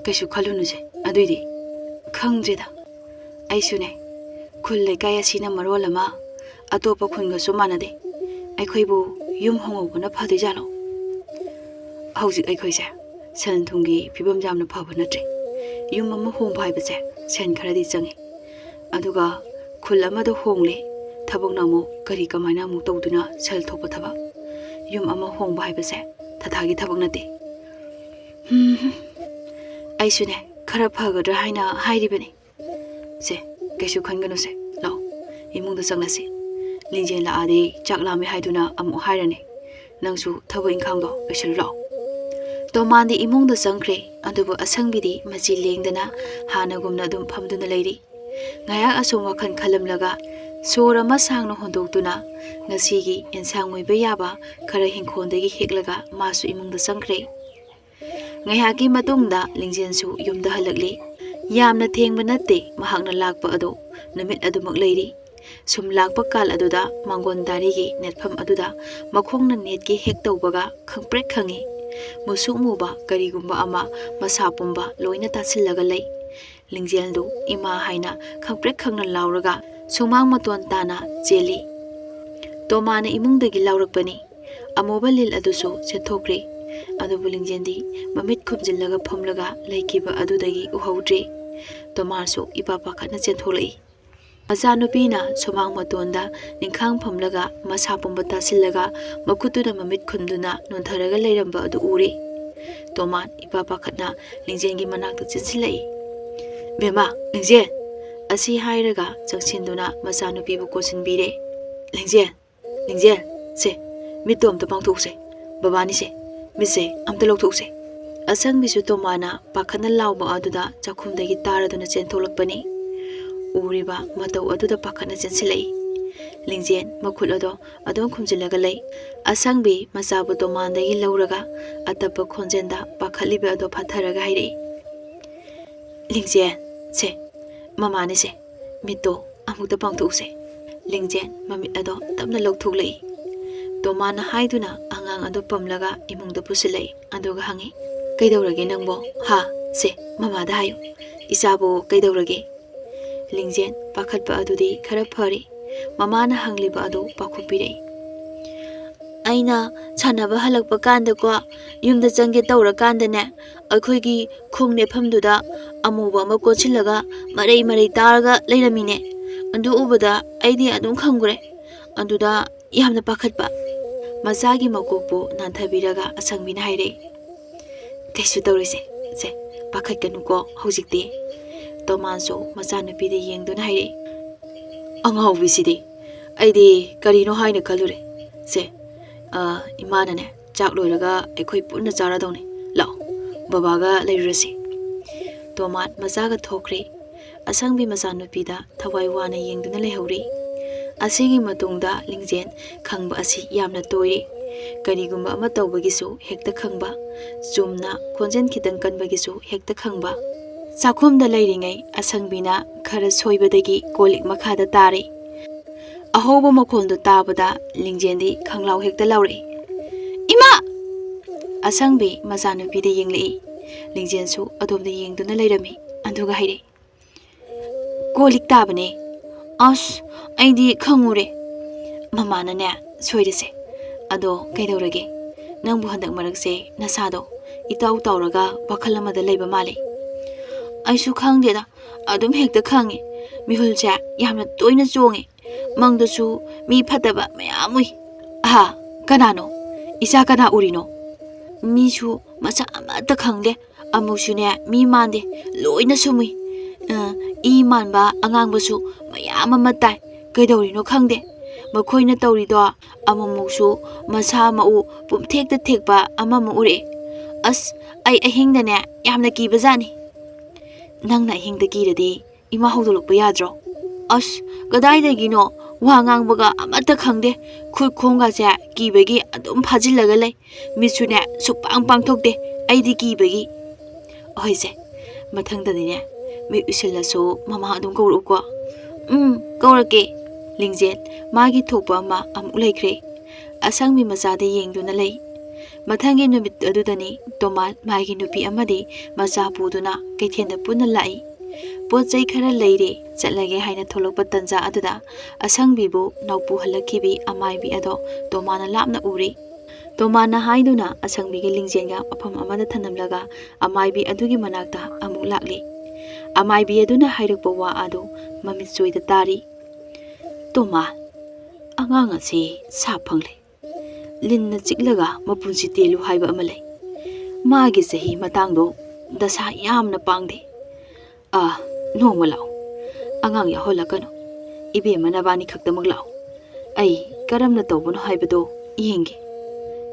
ꯀꯩꯁꯨ ꯈꯜꯂꯨꯅꯨꯁꯦ꯫ ꯑꯗꯨꯏꯗꯤ ꯈꯪꯗ꯭ꯔꯦꯗ꯫ ꯑꯩꯁꯨꯅꯦ, ꯈꯨꯜ ꯂꯩꯀꯥꯏ ꯑꯁꯤꯅ ꯃꯔꯣꯜ ꯑꯃ ꯑꯇꯣꯞꯄ ꯈꯨꯟꯒꯁꯨ ꯃꯥꯟꯅꯗꯦ꯫ ꯑꯩꯈꯣꯏꯕꯨ ꯌꯨꯝ ꯍꯣꯡꯍꯧꯕꯅ ꯐꯗꯣꯏꯖꯥꯠꯂꯣ? ꯍꯧꯖꯤꯛ ꯑꯩꯈꯣꯏꯁꯦ ꯁꯦꯜ ꯊꯨꯝꯒꯤ ꯐꯤꯕꯝ ꯌꯥꯝꯅ ꯐꯕ ꯅꯠꯇ꯭ꯔꯦ꯫ ꯌꯨꯝ ꯑꯃ ꯍꯣꯡꯕ ꯍꯥꯏꯕꯁꯦ ꯁꯦꯜ ꯈꯔꯗꯤ ꯆꯪꯉꯤ꯫ ꯑꯗꯨꯒ ꯈꯨꯜ ꯑꯃꯗ ꯍꯣꯡꯂꯦ, ꯊꯕꯛꯅ ꯑꯃꯨꯛ ꯀꯔꯤ ꯀꯃꯥꯏꯅ ꯑꯃꯨꯛ ꯇꯧꯗꯨꯅ ꯁꯦꯜ ꯊꯣꯛꯄ ꯊꯕꯛ? ꯌꯨꯝ ꯑꯃ ꯍꯣꯡꯕ ꯍꯥꯏꯕꯁꯦ ꯊꯥꯊꯥꯒꯤ ꯊꯕꯛ ꯅꯠꯇꯦ꯫ ꯍꯝ, ꯑꯩꯁꯨꯅꯦ ꯈꯔ ꯐꯒꯗ꯭ꯔꯥ ꯍꯥꯏꯅ ꯍꯥꯏꯔꯤꯕꯅꯤ꯫ ꯁꯦ, ꯀꯩꯁꯨ ꯈꯟꯒꯅꯨꯁꯦ, ꯂꯥꯛꯑꯣ, ꯏꯃꯨꯡꯗ ꯆꯪꯂꯁꯤ꯫ ꯂꯤꯡꯖꯦꯜ ꯂꯥꯛꯑꯗꯤ ꯆꯥꯛ ꯂꯥꯝꯃꯦ ꯍꯥꯏꯗꯨꯅ ꯑꯃꯨꯛ ꯍꯥꯏꯔꯅꯤ꯫ ꯅꯪꯁꯨ ꯊꯕꯛ ꯏꯪꯈꯥꯡꯗꯣ ꯂꯣꯏꯁꯤꯜꯂꯨ ꯂꯥꯛꯑꯣ꯫" ꯇꯣꯃꯥꯟꯗꯤ ꯏꯃꯨꯡꯗ ꯆꯪꯈ꯭ꯔꯦ, ꯑꯗꯨꯕꯨ ꯑꯁꯪꯕꯤꯗꯤ ꯃꯆꯤ ꯂꯦꯡꯗꯅ ꯍꯥꯟꯅꯒꯨꯝꯅ ꯑꯗꯨꯝ ꯐꯝꯗꯨꯅ ꯂꯩꯔꯤ꯫ ꯉꯥꯏꯍꯥꯛ ꯑꯁꯨꯝ ꯋꯥꯈꯜ ꯈꯜꯂꯝꯂꯒ ꯁꯣꯔ ꯑꯃ ꯁꯥꯡꯅ ꯍꯣꯟꯗꯣꯛꯇꯨꯅ ꯉꯁꯤꯒꯤ ꯑꯦꯟꯁꯥꯡ ꯑꯣꯏꯕ ꯌꯥꯕ ꯈꯔ ꯏꯪꯈꯣꯜꯗꯒꯤ ꯍꯦꯛꯂꯒ ꯃꯥꯁꯨ ꯏꯃꯨꯡꯗ ꯆꯪꯈ꯭ꯔꯦ꯫ ꯉꯥꯏꯍꯥꯛꯀꯤ ꯃꯇꯨꯡꯗ ꯂꯤꯡꯖꯦꯜꯁꯨ ꯌꯨꯝꯗ ꯍꯜꯂꯛꯂꯦ꯫ ꯌꯥꯝꯅ ꯊꯦꯡꯕ ꯅꯠꯇꯦ ꯃꯍꯥꯛꯅ ꯂꯥꯛꯄ ꯑꯗꯣ, ꯅꯨꯃꯤꯠ ꯑꯗꯨꯃꯛ ꯂꯩꯔꯤ꯫ ꯁꯨꯝ ꯂꯥꯛꯄ ꯀꯥꯜ ꯑꯗꯨꯗ ꯃꯥꯡꯒꯣꯟ ꯗꯥꯔꯤꯒꯤ ꯅꯦꯠꯐꯝ ꯑꯗꯨꯗ ꯃꯈꯣꯡꯅ ꯅꯦꯠꯀꯦ ꯍꯦꯛ ꯇꯧꯕꯒ ꯈꯪꯄ꯭ꯔꯦꯛ ꯈꯪꯉꯤ꯫ ꯃꯨꯁꯨꯛ ꯃꯨꯕ ꯀꯔꯤꯒꯨꯝꯕ ꯑꯃ ꯃꯁꯥ ꯄꯨꯝꯕ ꯂꯣꯏꯅ ꯇꯥꯁꯤꯜꯂꯒ ꯂꯩ꯫ ꯂꯤꯡꯖꯦꯜꯗꯨ "ꯏꯃꯥ" ꯍꯥꯏꯅ ꯈꯪꯄ꯭ꯔꯦꯛ ꯈꯪꯅ ꯂꯥꯎꯔꯒ ꯁꯨꯃꯥꯡ ꯃꯇꯣꯟ ꯇꯥꯅ ꯆꯦꯜꯂꯤ꯫ ꯇꯣꯃꯥꯅ ꯏꯃꯨꯡꯗꯒꯤ ꯂꯥꯎꯔꯛꯄꯅꯤ꯫ ꯑꯃꯨꯕ ꯂꯤꯜ ꯑꯗꯨꯁꯨ ꯆꯦꯟꯊꯣꯛꯈ꯭ꯔꯦ꯫ ꯑꯗꯨꯕꯨ ꯂꯤꯡꯖꯦꯜꯗꯤ ꯃꯃꯤꯠ ꯈꯨꯝꯖꯤꯜꯂꯒ ꯐꯝꯂꯒ ꯂꯩꯈꯤꯕ ꯑꯗꯨꯗꯒꯤ ꯎꯍꯧꯗ꯭ꯔꯦ꯫ ꯇꯣꯃꯥꯁꯨ ꯏꯄꯥ ꯄꯥꯈꯠꯅ ꯆꯦꯟꯊꯣꯛꯂꯛꯏ꯫ ꯃꯆꯥꯅꯨꯄꯤꯅ ꯁꯨꯃꯥꯡ ꯃꯇꯣꯟꯗ ꯅꯤꯡꯈꯥꯡ ꯐꯝꯂꯒ ꯃꯁꯥ ꯄꯨꯝꯕ ꯇꯥꯁꯤꯜꯂꯒ ꯃꯈꯨꯠꯇꯨꯅ ꯃꯃꯤꯠ ꯈꯨꯝꯗꯨꯅ ꯅꯣꯟꯊꯔꯒ ꯂꯩꯔꯝꯕ ꯑꯗꯨ ꯎꯔꯦ꯫ ꯇꯣꯃꯥꯟ ꯏꯄꯥ ꯄꯥꯈꯠꯅ ꯂꯤꯡꯖꯦꯜꯒꯤ ꯃꯅꯥꯛꯇ ꯆꯦꯟꯁꯤꯜꯂꯛꯏ꯫ "ꯕꯦꯝꯃ, ꯂꯤꯡꯖꯦꯜ, ꯑꯁꯤ ꯍꯥꯏꯔꯒ ꯆꯪꯁꯤꯟꯗꯨꯅ ꯃꯆꯥꯅꯨꯄꯤꯕꯨ ꯀꯣꯟꯁꯤꯟꯕꯤꯔꯦ꯫ "ꯂꯤꯡꯖꯦꯜ, ꯂꯤꯡꯖꯦꯜ, ꯁꯦ, ꯃꯤꯠꯇꯣ ꯑꯝꯇ ꯄꯥꯡꯊꯣꯛꯎꯁꯦ꯫ ꯕꯕꯥꯅꯤꯁꯦ, ꯃꯤꯠꯁꯦ ꯑꯝꯇ ꯂꯧꯊꯣꯛꯎꯁꯦ"꯫ ꯑꯁꯪꯕꯤꯁꯨ ꯇꯣꯃꯥꯅ ꯄꯥꯈꯠꯅ ꯂꯥꯎꯕ ꯑꯗꯨꯗ ꯆꯥꯛꯈꯨꯝꯗꯒꯤ ꯇꯥꯔꯗꯨꯅ ꯆꯦꯟꯊꯣꯛꯂꯛꯄꯅꯤ꯫ ꯎꯔꯤꯕ ꯃꯇꯧ ꯑꯗꯨꯗ ꯄꯥꯈꯠꯅ ꯆꯦꯟꯁꯤꯜꯂꯛꯏ꯫ ꯂꯤꯡꯖꯦꯜ ꯃꯈꯨꯠ ꯑꯗꯣ ꯑꯗꯨꯝ ꯈꯨꯝꯖꯤꯜꯂꯒ ꯂꯩ꯫ ꯑꯁꯪꯕꯤ ꯃꯆꯥꯕꯨ ꯇꯣꯃꯥꯟꯗꯒꯤ ꯂꯧꯔꯒ ꯑꯇꯞꯄ ꯈꯣꯟꯖꯦꯜꯗ ꯄꯥꯈꯠꯂꯤꯕ ꯑꯗꯣ ꯐꯥꯊꯔꯒ ꯍꯥꯏꯔꯛꯏ, "ꯂꯤꯡꯖꯦꯜ, ꯁꯦ, ꯃꯃꯥꯅꯤꯁꯦ, ꯃꯤꯠꯇꯣ ꯑꯃꯨꯛꯇ ꯄꯥꯡꯊꯣꯛꯎꯁꯦ"꯫ ꯂꯤꯡꯖꯦꯜ ꯃꯃꯤꯠ ꯑꯗꯣ ꯇꯞꯅ ꯂꯧꯊꯣꯛꯂꯛꯏ꯫ ꯇꯣꯃꯥꯅ ꯍꯥꯏꯗꯨꯅ ꯑꯉꯥꯡ ꯑꯗꯨ ꯄꯝꯂꯒ ꯏꯃꯨꯡꯗ ꯄꯨꯁꯤꯜꯂꯛꯏ꯫ ꯑꯗꯨꯒ ꯍꯪꯉꯤ, "ꯀꯩꯗꯧꯔꯒꯦ ꯅꯪꯕꯣ? ꯍꯥ? ꯁꯦ, ꯃꯃꯥꯗ ꯍꯥꯏꯌꯨ, ꯏꯆꯥꯕꯨ ꯀꯩꯗꯧꯔꯒꯦ?" ꯂꯤꯡꯖꯦꯜ ꯄꯥꯈꯠꯄ ꯑꯗꯨꯗꯤ ꯈꯔ ꯐꯔꯦ꯫ ꯃꯃꯥꯅ ꯍꯪꯂꯤꯕ ꯑꯗꯨ ꯄꯥꯎꯈꯨꯝ ꯄꯤꯔꯛꯏ, "ꯑꯩꯅ ꯁꯥꯟꯅꯕ ꯍꯜꯂꯛꯄ ꯀꯥꯟꯗꯀꯣ, ꯌꯨꯝꯗ ꯆꯪꯒꯦ ꯇꯧꯔꯀꯥꯟꯗꯅꯦ, ꯑꯩꯈꯣꯏꯒꯤ ꯈꯣꯡ ꯅꯦꯠꯐꯝꯗꯨꯗ ꯑꯃꯨꯕ ꯑꯃ ꯀꯣꯠꯁꯤꯜꯂꯒ ꯃꯔꯩ ꯃꯔꯩ ꯇꯥꯔꯒ ꯂꯩꯔꯝꯃꯤꯅꯦ꯫ ꯑꯗꯨ ꯎꯕꯗ ꯑꯩꯗꯤ ꯑꯗꯨꯝ ꯈꯪꯈ꯭ꯔꯦ꯫ ꯑꯗꯨꯗ ꯌꯥꯝꯅ ꯄꯥꯈꯠꯄ"꯫ ꯃꯆꯥꯒꯤ ꯃꯀꯣꯛꯄꯨ ꯅꯥꯟꯊꯕꯤꯔꯒ ꯑꯁꯪꯕꯤꯅ ꯍꯥꯏꯔꯛꯏ, "ꯀꯩꯁꯨ ꯇꯧꯔꯣꯏꯁꯦ, ꯁꯦ, ꯄꯥꯈꯠꯀꯅꯨꯀꯣ ꯍꯧꯖꯤꯛꯇꯤ"꯫ ꯇꯣꯃꯥꯟꯁꯨ ꯃꯆꯥꯅꯨꯄꯤꯗ ꯌꯦꯡꯗꯨꯅ ꯍꯥꯏꯔꯛꯏ, "ꯑꯉꯥꯎꯕꯤꯁꯤꯗꯤ, ꯑꯩꯗꯤ ꯀꯔꯤꯅꯣ ꯍꯥꯏꯅ ꯈꯜꯂꯨꯔꯦ꯫ ꯁꯦ, ꯑ, ꯏꯃꯥꯅꯅꯦ, ꯆꯥꯛ ꯂꯣꯏꯔꯒ ꯑꯩꯈꯣꯏ ꯄꯨꯟꯅ ꯆꯥꯔꯗꯧꯅꯤ꯫ ꯂꯥꯛꯑꯣ, ꯕꯕꯥꯒ ꯂꯩꯔꯨꯔꯁꯤ"꯫ ꯇꯣꯃꯥꯟ ꯃꯆꯥꯒ ꯊꯣꯛꯈ꯭ꯔꯦ꯫ ꯑꯁꯪꯕꯤ ꯃꯆꯥꯅꯨꯄꯤꯗ ꯊꯋꯥꯏ ꯋꯥꯅ ꯌꯦꯡꯗꯨꯅ ꯂꯩꯍꯧꯔꯤ꯫ ꯑꯁꯤꯒꯤ ꯃꯇꯨꯡꯗ ꯂꯤꯡꯖꯦꯜ ꯈꯪꯕ ꯑꯁꯤ ꯌꯥꯝꯅ ꯇꯣꯏꯔꯦ꯫ ꯀꯔꯤꯒꯨꯝꯕ ꯑꯃ ꯇꯧꯕꯒꯤꯁꯨ ꯍꯦꯛꯇ ꯈꯪꯕ, ꯆꯨꯝꯅ ꯈꯣꯟꯖꯦꯜ ꯈꯤꯇꯪ ꯀꯟꯕꯒꯤꯁꯨ ꯍꯦꯛꯇ ꯈꯪꯕ꯫ ꯆꯥꯛꯈꯨꯝꯗ ꯂꯩꯔꯤꯉꯩ ꯑꯁꯪꯕꯤꯅ ꯈꯔ ꯁꯣꯏꯕꯗꯒꯤ ꯀꯣꯜ ꯂꯤꯛ ꯃꯈꯥꯗ ꯇꯥꯔꯦ꯫ ꯑꯍꯧꯕ ꯃꯈꯣꯜꯗꯨ ꯇꯥꯕꯗ ꯂꯤꯡꯖꯦꯜꯗꯤ ꯈꯪꯂꯥꯎ ꯍꯦꯛꯇ ꯂꯥꯎꯔꯛꯏ, "ꯏꯃꯥ!" ꯑꯁꯪꯕꯤ ꯃꯆꯥꯅꯨꯄꯤꯗ ꯌꯦꯡꯂꯛꯏ꯫ ꯂꯤꯡꯖꯦꯜꯁꯨ ꯑꯗꯣꯝꯗ ꯌꯦꯡꯗꯨꯅ ꯂꯩꯔꯝꯃꯤ꯫ ꯑꯗꯨꯒ ꯍꯥꯏꯔꯛꯏ, "ꯀꯣꯜ ꯂꯤꯛ ꯇꯥꯕꯅꯦ꯫ ꯑꯁ, ꯑꯩꯗꯤ ꯈꯪꯉꯨꯔꯦ꯫ ꯃꯃꯥꯅꯅꯦ, ꯁꯣꯏꯔꯁꯦ꯫ ꯑꯗꯣ ꯀꯩꯗꯧꯔꯒꯦ? ꯅꯪꯕꯨ ꯍꯟꯗꯛ ꯃꯔꯛꯁꯦ ꯅꯁꯥꯗꯣ ꯏꯇꯥꯎ ꯇꯥꯎꯔꯒ ꯋꯥꯈꯜ ꯑꯃꯗ ꯂꯩꯕ ꯃꯥꯜꯂꯦ"꯫ "ꯑꯩꯁꯨ ꯈꯪꯗꯦꯗ, ꯑꯗꯨꯝ ꯍꯦꯛꯇ ꯈꯪꯉꯦ꯫ ꯃꯤꯍꯨꯜꯁꯦ ꯌꯥꯝꯅ ꯇꯣꯏꯅ ꯆꯣꯡꯉꯦ꯫ ꯃꯪꯗꯁꯨ ꯃꯤ ꯐꯠꯇꯕ ꯃꯌꯥꯝ ꯎꯏ"꯫ "ꯑꯍꯥ, ꯀꯅꯥꯅꯣ? ꯏꯆꯥ ꯀꯅꯥ ꯎꯔꯤꯅꯣ?" "ꯃꯤꯁꯨ ꯃꯁꯛ ꯑꯃꯠꯇ ꯈꯪꯗꯦ꯫ ꯑꯃꯨꯛꯁꯨꯅꯦ, ꯃꯤ ꯃꯥꯟꯗꯦ, ꯂꯣꯏꯅ ꯁꯨꯝꯃꯨꯏ"꯫ ꯑ, ꯏ ꯃꯥꯟꯕ ꯑꯉꯥꯡꯕꯁꯨ ꯃꯌꯥꯝ ꯑꯃ ꯇꯥꯏ꯫ ꯀꯩꯗꯧꯔꯤꯅꯣ ꯈꯪꯗꯦ꯫ ꯃꯈꯣꯏꯅ ꯇꯧꯔꯤꯗꯣ ꯑꯃꯨꯛꯃꯨꯛꯁꯨ ꯃꯁꯥ ꯃꯎ ꯄꯨꯝꯊꯦꯛꯇ ꯊꯦꯛꯄ ꯑꯃꯃꯨꯛ ꯎꯔꯛꯑꯦ꯫ ꯑꯁ, ꯑꯩ ꯑꯍꯤꯡꯗꯅꯦ ꯌꯥꯝꯅ ꯀꯤꯕꯖꯥꯠꯅꯤ꯫ ꯅꯪꯅ ꯑꯍꯤꯡꯗ ꯀꯤꯔꯗꯤ ꯏꯃꯥ ꯍꯧꯗꯣꯛꯂꯛꯄ ꯌꯥꯗ꯭ꯔꯣ? ꯑꯁ, ꯀꯗꯥꯏꯗꯒꯤꯅꯣ? ꯋꯥ ꯉꯥꯡꯕꯒ ꯑꯃꯠꯇ ꯈꯪꯗꯦ꯫ ꯈꯨꯠ ꯈꯣꯡꯒꯁꯦ ꯀꯤꯕꯒꯤ ꯑꯗꯨꯝ ꯐꯥꯖꯤꯜꯂꯒ ꯂꯩ꯫ ꯃꯤꯠꯁꯨꯅꯦ ꯁꯨꯛꯄꯥꯡ ꯄꯥꯡꯊꯣꯛꯇꯦ, ꯑꯩꯗꯤ ꯀꯤꯕꯒꯤ꯫ ꯍꯣꯏꯁꯦ, ꯃꯊꯪꯗꯗꯤꯅꯦ ꯃꯤꯠ ꯎꯏꯁꯤꯜꯂꯁꯨ ꯃꯃꯥ ꯑꯗꯨꯝ ꯀꯧꯔꯛꯎꯀꯣ꯫ ꯎꯝ, ꯀꯧꯔꯛꯀꯦ꯫ ꯂꯤꯡꯖꯦꯜ ꯃꯥꯒꯤ ꯊꯣꯛꯄ ꯑꯃ ꯑꯃꯨꯛ ꯂꯩꯈ꯭ꯔꯦ꯫ ꯑꯁꯪꯕꯤ ꯃꯆꯥꯗ ꯌꯦꯡꯗꯨꯅ ꯂꯩ꯫ ꯃꯊꯪꯒꯤ ꯅꯨꯃꯤꯠ ꯑꯗꯨꯗꯅꯤ ꯇꯣꯃꯥꯜ ꯃꯥꯒꯤ ꯅꯨꯄꯤ ꯑꯃꯗꯤ ꯃꯆꯥ ꯄꯨꯗꯨꯅ ꯀꯩꯊꯦꯜꯗ ꯄꯨꯟꯅ ꯂꯥꯛꯏ꯫ ꯄꯣꯠ ꯆꯩ ꯈꯔ ꯂꯩꯔꯦ, ꯆꯠꯂꯒꯦ ꯍꯥꯏꯅ ꯊꯣꯛꯂꯛꯄ ꯇꯟꯖꯥ ꯑꯗꯨꯗ ꯑꯁꯪꯕꯤꯕꯨ ꯅꯥꯎꯄꯨ ꯍꯜꯂꯛꯈꯤꯕꯤ ꯑꯃꯥꯏꯕꯤ ꯑꯗꯣ ꯇꯣꯃꯥꯅ ꯂꯥꯞꯅ ꯎꯔꯦ꯫ ꯇꯣꯃꯥꯅ ꯍꯥꯏꯗꯨꯅ ꯑꯁꯪꯕꯤꯒ ꯂꯤꯡꯖꯦꯜꯒ ꯃꯐꯝ ꯑꯃꯗ ꯊꯝꯂꯝꯂꯒ ꯑꯃꯥꯏꯕꯤ ꯑꯗꯨꯒꯤ ꯃꯅꯥꯛꯇ ꯑꯃꯨꯛ ꯂꯥꯛꯂꯦ꯫ ꯑꯃꯥꯏꯕꯤ ꯑꯗꯨꯅ ꯍꯥꯏꯔꯛꯄ ꯋꯥ ꯑꯗꯨ ꯃꯃꯤꯠ ꯆꯣꯏꯗ ꯇꯥꯔꯤ꯫ "ꯇꯣꯃꯥ, ꯑꯉꯥꯡ ꯑꯁꯤ ꯁꯥ ꯐꯪꯂꯦ꯫ ꯂꯤꯟꯅ ꯆꯤꯛꯂꯒ ꯃꯄꯨꯟꯁꯤ ꯇꯦꯜꯂꯨ ꯍꯥꯏꯕ ꯑꯃ ꯂꯩ꯫ ꯃꯥꯒꯤ ꯆꯍꯤ ꯃꯇꯥꯡꯗꯣ ꯗꯁꯥ ꯌꯥꯝꯅ ꯄꯥꯡꯗꯦ꯫ ꯑꯥ, ꯅꯣꯡꯃ ꯂꯥꯛꯑꯣ꯫ ꯑꯉꯥꯡ ꯌꯥꯎꯍꯜꯂꯛꯀꯅꯨ꯫ ꯏꯕꯦꯝꯃ ꯅꯕꯥꯅꯤ ꯈꯛꯇꯃꯛ ꯂꯥꯛꯑꯣ꯫ ꯑꯩ ꯀꯔꯝꯅ ꯇꯧꯕꯅꯣ ꯍꯥꯏꯕꯗꯣ ꯌꯦꯡꯒꯦ꯫"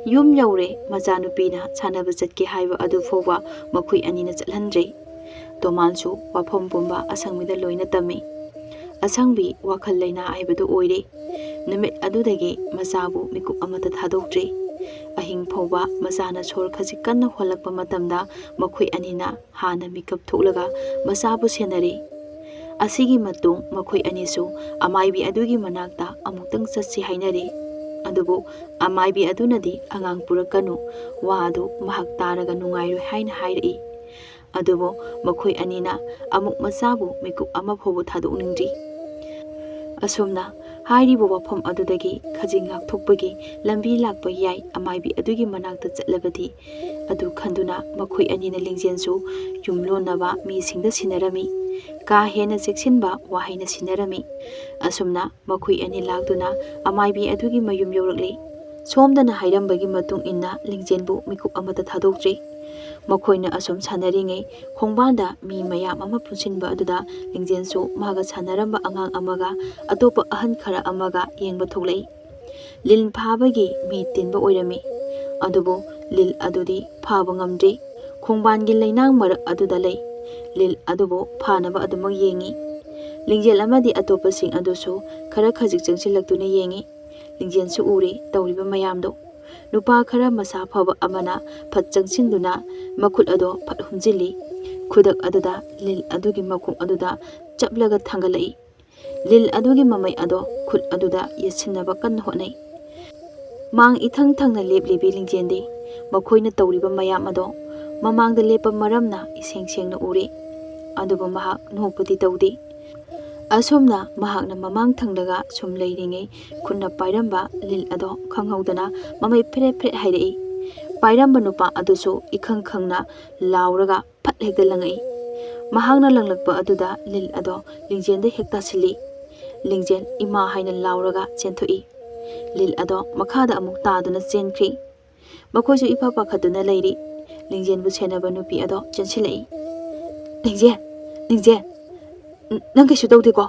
ꯌꯨꯝ ꯌꯧꯔꯦ꯫ ꯃꯆꯥꯅꯨꯄꯤꯅ ꯁꯥꯟꯅꯕ ꯆꯠꯀꯦ ꯍꯥꯏꯕ ꯑꯗꯨ ꯐꯥꯎꯕ ꯃꯈꯣꯏ ꯑꯅꯤꯅ ꯆꯠꯍꯟꯗ꯭ꯔꯦ꯫ ꯇꯣꯃꯥꯟꯁꯨ ꯋꯥꯐꯝ ꯄꯨꯝꯕ ꯑꯁꯪꯕꯤꯗ ꯂꯣꯏꯅ ꯇꯝꯃꯤ꯫ ꯑꯁꯪꯕꯤ ꯋꯥꯈꯜ ꯂꯩꯅꯥ ꯍꯥꯏꯕꯗꯨ ꯑꯣꯏꯔꯦ꯫ ꯅꯨꯃꯤꯠ ꯑꯗꯨꯗꯒꯤ ꯃꯆꯥꯕꯨ ꯃꯤꯀꯨꯞ ꯑꯃꯠꯇ ꯊꯥꯗꯣꯛꯇ꯭ꯔꯦ꯫ ꯑꯍꯤꯡ ꯐꯥꯎꯕ ꯃꯆꯥꯅ ꯁꯣꯔ ꯈꯖꯤꯛ ꯀꯟꯅ ꯍꯣꯜꯂꯛꯄ ꯃꯇꯝꯗ ꯃꯈꯣꯏ ꯑꯅꯤꯅ ꯍꯥꯟꯅ ꯃꯤꯀꯞ ꯊꯣꯛꯂꯒ ꯃꯆꯥꯕꯨ ꯁꯦꯟꯅꯔꯦ꯫ ꯑꯁꯤꯒꯤ ꯃꯇꯨꯡ ꯃꯈꯣꯏ ꯑꯅꯤꯁꯨ ꯑꯃꯥꯏꯕꯤ ꯑꯗꯨꯒꯤ ꯃꯅꯥꯛꯇ ꯑꯃꯨꯛꯇꯪ ꯆꯠꯁꯤ ꯍꯥꯏꯅꯔꯦ꯫ ꯑꯗꯨꯕꯨ ꯑꯃꯥꯏꯕꯤ ꯑꯗꯨꯅꯗꯤ ꯑꯉꯥꯡ ꯄꯨꯔꯛꯀꯅꯨ, ꯋꯥ ꯑꯗꯨ ꯃꯍꯥꯛ ꯇꯥꯔꯒ ꯅꯨꯡꯉꯥꯏꯔꯣꯏ ꯍꯥꯏꯅ ꯍꯥꯏꯔꯛꯏ꯫ ꯑꯗꯨꯕꯨ ꯃꯈꯣꯏ ꯑꯅꯤꯅ ꯑꯃꯨꯛ ꯃꯆꯥꯕꯨ ꯃꯤꯀꯨꯞ ꯑꯃ ꯐꯥꯎꯕ ꯊꯥꯗꯣꯛꯅꯤꯡꯗ꯭ꯔꯤ꯫ ꯑꯁꯨꯝꯅ ꯍꯥꯏꯔꯤꯕ ꯋꯥꯐꯝ ꯑꯗꯨꯗꯒꯤ ꯈꯖꯤꯛ ꯉꯥꯛꯊꯣꯛꯄꯒꯤ ꯂꯝꯕꯤ ꯂꯥꯛꯄ ꯌꯥꯏ ꯑꯃꯥꯏꯕꯤ ꯑꯗꯨꯒꯤ ꯃꯅꯥꯛꯇ ꯆꯠꯂꯕꯗꯤ꯫ ꯑꯗꯨ ꯈꯟꯗꯨꯅ ꯃꯈꯣꯏ ꯑꯅꯤꯅ ꯂꯤꯡꯖꯦꯜꯁꯨ ꯌꯨꯝꯂꯣꯟꯅꯕ ꯃꯤꯁꯤꯡꯗ ꯁꯤꯟꯅꯔꯝꯃꯤ꯫ ꯀꯥ ꯍꯦꯟꯅ ꯆꯦꯛꯁꯤꯟꯕ ꯋꯥꯍꯩꯅ ꯁꯤꯟꯅꯔꯝꯃꯤ꯫ ꯑꯁꯨꯝꯅ ꯃꯈꯣꯏ ꯑꯅꯤ ꯂꯥꯛꯇꯨꯅ ꯑꯃꯥꯏꯕꯤ ꯑꯗꯨꯒꯤ ꯃꯌꯨꯝ ꯌꯧꯔꯛꯂꯤ꯫ ꯁꯣꯝꯗꯅ ꯍꯥꯏꯔꯝꯕꯒꯤ ꯃꯇꯨꯡ ꯏꯟꯅ ꯂꯤꯡꯖꯦꯟꯕꯨ ꯃꯤꯀꯨꯞ ꯑꯃꯠꯇ ꯊꯥꯗꯣꯛꯇ꯭ꯔꯤ꯫ ꯃꯈꯣꯏꯅ ꯑꯁꯨꯝ ꯁꯥꯟꯅꯔꯤꯉꯩ ꯈꯣꯡꯕꯥꯟꯗ ꯃꯤ ꯃꯌꯥꯝ ꯑꯃ ꯄꯨꯟꯁꯤꯟꯕ ꯑꯗꯨꯗ ꯂꯤꯡꯖꯦꯟꯁꯨ ꯃꯥꯒ ꯁꯥꯟꯅꯔꯝꯕ ꯑꯉꯥꯡ ꯑꯃꯒ ꯑꯇꯣꯞꯄ ꯑꯍꯟ ꯈꯔ ꯑꯃꯒ ꯌꯦꯡꯕ ꯊꯣꯛꯂꯛꯏ꯫ ꯂꯤꯟ ꯐꯥꯕꯒꯤ ꯃꯤ ꯇꯤꯟꯕ ꯑꯣꯏꯔꯝꯃꯤ꯫ ꯑꯗꯨꯕꯨ ꯂꯤꯜ ꯑꯗꯨꯗꯤ ꯐꯥꯕ ꯉꯝꯗ꯭ꯔꯤ꯫ ꯈꯣꯡꯕꯥꯟꯒꯤ ꯂꯩꯅꯥꯡ ꯃꯔꯛ ꯑꯗꯨꯗ ꯂꯩ꯫ ꯂꯤꯜ ꯑꯗꯨꯕꯨ ꯐꯥꯅꯕ ꯑꯗꯨꯃꯛ ꯌꯦꯡꯉꯤ꯫ ꯂꯤꯡꯖꯦꯜ ꯑꯃꯗꯤ ꯑꯇꯣꯞꯄꯁꯤꯡ ꯑꯗꯨꯁꯨ ꯈꯔ ꯈꯖꯤꯛ ꯆꯪꯁꯤꯜꯂꯛꯇꯨꯅ ꯌꯦꯡꯉꯤ꯫ ꯂꯤꯡꯖꯦꯜꯁꯨ ꯎꯔꯤ ꯇꯧꯔꯤꯕ ꯃꯌꯥꯝꯗꯨ꯫ ꯅꯨꯄꯥ ꯈꯔ ꯃꯁꯥ ꯐꯕ ꯑꯃꯅ ꯐꯠ ꯆꯪꯁꯤꯟꯗꯨꯅ ꯃꯈꯨꯠ ꯑꯗꯣ ꯐꯠ ꯍꯨꯝꯖꯤꯜꯂꯤ꯫ ꯈꯨꯗꯛ ꯑꯗꯨꯗ ꯂꯤꯜ ꯑꯗꯨꯒꯤ ꯃꯈꯣꯡ ꯑꯗꯨꯗ ꯆꯞꯂꯒ ꯊꯥꯡꯒꯠꯂꯛꯏ꯫ ꯂꯤꯜ ꯑꯗꯨꯒꯤ ꯃꯃꯩ ꯑꯗꯣ ꯈꯨꯠ ꯑꯗꯨꯗ ꯌꯦꯠꯁꯤꯟꯅꯕ ꯀꯟꯅ ꯍꯣꯠꯅꯩ꯫ ꯃꯥꯡ ꯏꯊꯪ ꯊꯪꯅ ꯂꯦꯞꯂꯤꯕꯤ ꯂꯤꯡꯖꯦꯟꯗꯤ ꯃꯈꯣꯏꯅ ꯇꯧꯔꯤꯕ ꯃꯌꯥꯝ ꯑꯗꯣ ꯃꯃꯥꯡꯗ ꯂꯦꯞꯄ ꯃꯔꯝꯅ ꯏꯁꯦꯡ ꯁꯦꯡꯅ ꯎꯔꯤ꯫ ꯑꯗꯨꯕꯨ ꯃꯍꯥꯛ ꯅꯣꯛꯄꯗꯤ ꯇꯧꯗꯦ꯫ ꯑꯁꯨꯝꯅ ꯃꯍꯥꯛꯅ ꯃꯃꯥꯡ ꯊꯪꯂꯒ ꯁꯨꯝ ꯂꯩꯔꯤꯉꯩ ꯈꯨꯠꯅ ꯄꯥꯏꯔꯝꯕ ꯂꯤꯜ ꯑꯗꯣ ꯈꯪꯍꯧꯗꯅ ꯃꯃꯩ ꯐꯦꯔꯦꯠ ꯐꯦꯔꯦꯠ ꯍꯥꯏꯔꯛꯏ꯫ ꯄꯥꯏꯔꯝꯕ ꯅꯨꯄꯥ ꯑꯗꯨꯁꯨ ꯏꯈꯪ ꯈꯪꯅ ꯂꯥꯎꯔꯒ ꯐꯠ ꯍꯦꯛꯇ ꯂꯪꯉꯛꯏ꯫ ꯃꯍꯥꯛꯅ ꯂꯪꯂꯛꯄ ꯑꯗꯨꯗ ꯂꯤꯜ ꯑꯗꯣ ꯂꯤꯡꯖꯦꯜꯗ ꯍꯦꯛ ꯇꯥꯁꯤꯜꯂꯤ꯫ ꯂꯤꯡꯖꯦꯜ ꯏꯃꯥ ꯍꯥꯏꯅ ꯂꯥꯎꯔꯒ ꯆꯦꯟꯊꯣꯛꯏ꯫ ꯂꯤꯜ ꯑꯗꯣ ꯃꯈꯥꯗ ꯑꯃꯨꯛ ꯇꯥꯗꯨꯅ ꯆꯦꯟꯈ꯭ꯔꯤ꯫ ꯃꯈꯣꯏꯁꯨ ꯏꯐ ꯄꯥꯈꯠꯇꯨꯅ ꯂꯩꯔꯤ꯫ ꯂꯤꯡꯖꯦꯜꯕꯨ ꯁꯦꯟꯅꯕ ꯅꯨꯄꯤ ꯑꯗꯣ ꯆꯦꯟꯁꯤꯜꯂꯛꯏ꯫ "ꯂꯤꯡꯖꯦꯜ, ꯂꯤꯡꯖꯦꯜ, ꯅ-, ꯅꯪ ꯀꯩꯁꯨ ꯇꯧꯗꯦꯀꯣ?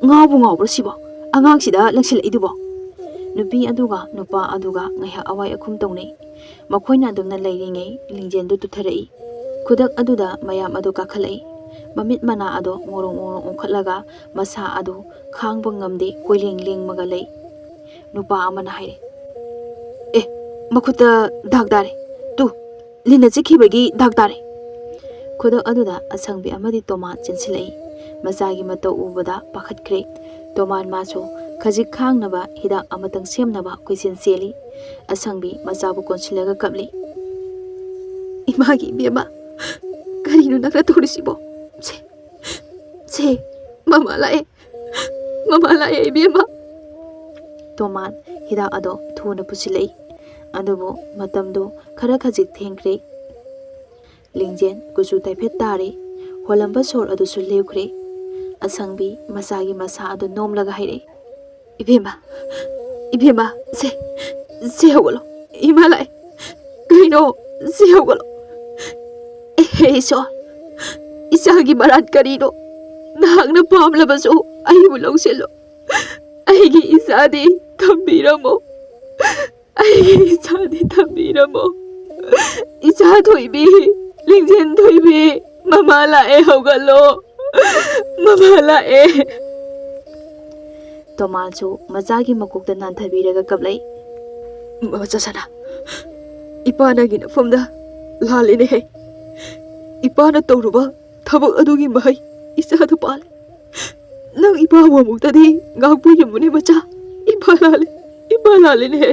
ꯉꯥꯎꯕꯨ ꯉꯥꯎꯕ꯭ꯔꯣ ꯁꯤꯕꯣ? ꯑꯉꯥꯡꯁꯤꯗ ꯂꯪꯁꯤꯜꯂꯛꯏꯗꯨꯕꯣ?" ꯅꯨꯄꯤ ꯑꯗꯨꯒ ꯅꯨꯄꯥ ꯑꯗꯨꯒ ꯉꯥꯏꯍꯥꯛ ꯑꯋꯥꯏ ꯑꯈꯨꯝ ꯇꯧꯅꯩ꯫ ꯃꯈꯣꯏꯅ ꯑꯗꯨꯝꯅ ꯂꯩꯔꯤꯉꯩ ꯂꯤꯡꯖꯦꯜꯗꯨ ꯇꯨꯊꯔꯛꯏ꯫ ꯈꯨꯗꯛ ꯑꯗꯨꯗ ꯃꯌꯥꯝ ꯑꯗꯨ ꯀꯥꯈꯠꯂꯛꯏ꯫ ꯃꯃꯤꯠ ꯃꯅꯥ ꯑꯗꯣ ꯉꯣꯔꯣꯡ ꯉꯣꯔꯣꯡ ꯑꯣꯟꯈꯠꯂꯒ ꯃꯁꯥ ꯑꯗꯨ ꯈꯥꯡꯕ ꯉꯝꯗꯦ ꯀꯣꯏꯂꯦꯡ ꯂꯦꯡꯃꯒ ꯂꯩ꯫ ꯅꯨꯄꯥ ꯑꯃꯅ ꯍꯥꯏꯔꯦ, "ꯑꯦ, ꯃꯈꯨꯠꯇ ꯗꯥꯛ ꯇꯥꯔꯦ꯫ ꯇꯨ, ꯂꯤꯟꯅ ꯆꯤꯛꯈꯤꯕꯒꯤ ꯗꯥꯛ ꯇꯥꯔꯦ꯫" ꯈꯨꯗꯛ ꯑꯗꯨꯗ ꯑꯁꯪꯕꯤ ꯑꯃꯗꯤ ꯇꯣꯃꯥꯟ ꯆꯦꯟꯁꯤꯜꯂꯛꯏ꯫ ꯃꯆꯥꯒꯤ ꯃꯇꯧ ꯎꯕꯗ ꯄꯥꯈꯠꯈ꯭ꯔꯦ꯫ ꯇꯣꯃꯥꯟ ꯃꯥꯁꯨ ꯈꯖꯤꯛ ꯈꯥꯡꯅꯕ ꯍꯤꯗꯥꯛ ꯑꯃꯇꯪ ꯁꯦꯝꯅꯕ ꯀꯣꯏꯆꯦꯟ ꯆꯦꯜꯂꯤ꯫ ꯑꯁꯪꯕꯤ ꯃꯆꯥꯕꯨ ꯀꯣꯟꯁꯤꯜꯂꯒ ꯀꯞꯂꯤ꯫ "ꯏꯃꯥꯒꯤ ꯏꯕꯦꯝꯃ, ꯀꯔꯤꯅꯣ ꯅꯪꯅ ꯇꯧꯔꯤꯁꯤꯕꯣ? ꯁꯦ, ꯁꯦ, ꯃꯃꯥ ꯂꯥꯛꯑꯦ, ꯃꯃꯥ ꯂꯥꯛꯑꯦ ꯏꯕꯦꯝꯃ꯫" ꯇꯣꯃꯥꯟ ꯍꯤꯗꯥꯛ ꯑꯗꯣ ꯊꯨꯅ ꯄꯨꯁꯤꯜꯂꯛꯏ꯫ ꯑꯗꯨꯕꯨ ꯃꯇꯝꯗꯨ ꯈꯔ ꯈꯖꯤꯛ ꯊꯦꯡꯈ꯭ꯔꯦ꯫ ꯂꯤꯡꯖꯦꯜ ꯀꯨꯆꯨ ꯇꯥꯏꯐꯦꯠ ꯇꯥꯔꯦ꯫ ꯍꯣꯜꯂꯝꯕ ꯁꯣꯔ ꯑꯗꯨꯁꯨ ꯂꯦꯞꯈ꯭ꯔꯦ꯫ ꯑꯁꯪꯕꯤ ꯃꯆꯥꯒꯤ ꯃꯁꯥ ꯑꯗꯨ ꯅꯣꯝꯂꯒ ꯍꯥꯏꯔꯛꯏ, "ꯏꯕꯦꯝꯃ, ꯏꯕꯦꯝꯃ, ꯁꯦ, ꯁꯦ ꯍꯧꯒꯠꯂꯣ꯫ ꯏꯃꯥ ꯂꯥꯛꯑꯦ꯫ ꯀꯩꯅꯣ? ꯁꯦ ꯍꯧꯒꯠꯂꯣ꯫ ꯑꯦ ꯏꯁꯣꯔ, ꯏꯆꯥꯒꯤ ꯃꯔꯥꯟ ꯀꯔꯤꯅꯣ? ꯅꯍꯥꯛꯅ ꯄꯥꯝꯂꯕꯁꯨ ꯑꯩꯕꯨ ꯂꯧꯁꯤꯜꯂꯣ꯫ ꯑꯩꯒꯤ ꯏꯆꯥꯗꯤ ꯊꯝꯕꯤꯔꯝꯃꯣ꯫ ꯑꯩꯒꯤ ꯏꯆꯥꯗꯤ ꯊꯝꯕꯤꯔꯝꯃꯣ꯫ ꯏꯆꯥ ꯊꯣꯏꯕꯤ, ꯂꯤꯡꯖꯦꯜ ꯊꯣꯏꯕꯤ, ꯃꯃꯥ ꯂꯥꯛꯑꯦ, ꯍꯧꯒꯠꯂꯣ꯫ ꯃꯃꯥ ꯂꯥꯛꯑꯦ꯫ ꯇꯣꯃꯥꯁꯨ ꯃꯆꯥꯒꯤ ꯃꯀꯣꯛꯇ ꯅꯥꯟꯊꯕꯤꯔꯒ ꯀꯞꯂꯛꯏ꯫ ꯃꯆꯥ ꯁꯅꯥ, ꯏꯄꯥ ꯅꯪꯒꯤ ꯅꯐꯝꯗ ꯂꯥꯜꯂꯦꯅꯦꯍꯦ꯫ ꯏꯄꯥꯅ ꯇꯧꯔꯨꯕ ꯊꯕꯛ ꯑꯗꯨꯒꯤ ꯃꯍꯩ ꯏꯆꯥꯗ ꯄꯥꯜꯂꯦ꯫ ꯅꯪ ꯏꯄꯥꯕꯨ ꯑꯃꯨꯛꯇꯗꯤ ꯉꯥꯛꯄꯤꯔꯝꯃꯨꯅꯦ ꯃꯆꯥ꯫ ꯏꯄꯥ ꯂꯥꯜꯂꯦ, ꯏꯄꯥ ꯂꯥꯜꯂꯦꯅꯦꯍꯦ꯫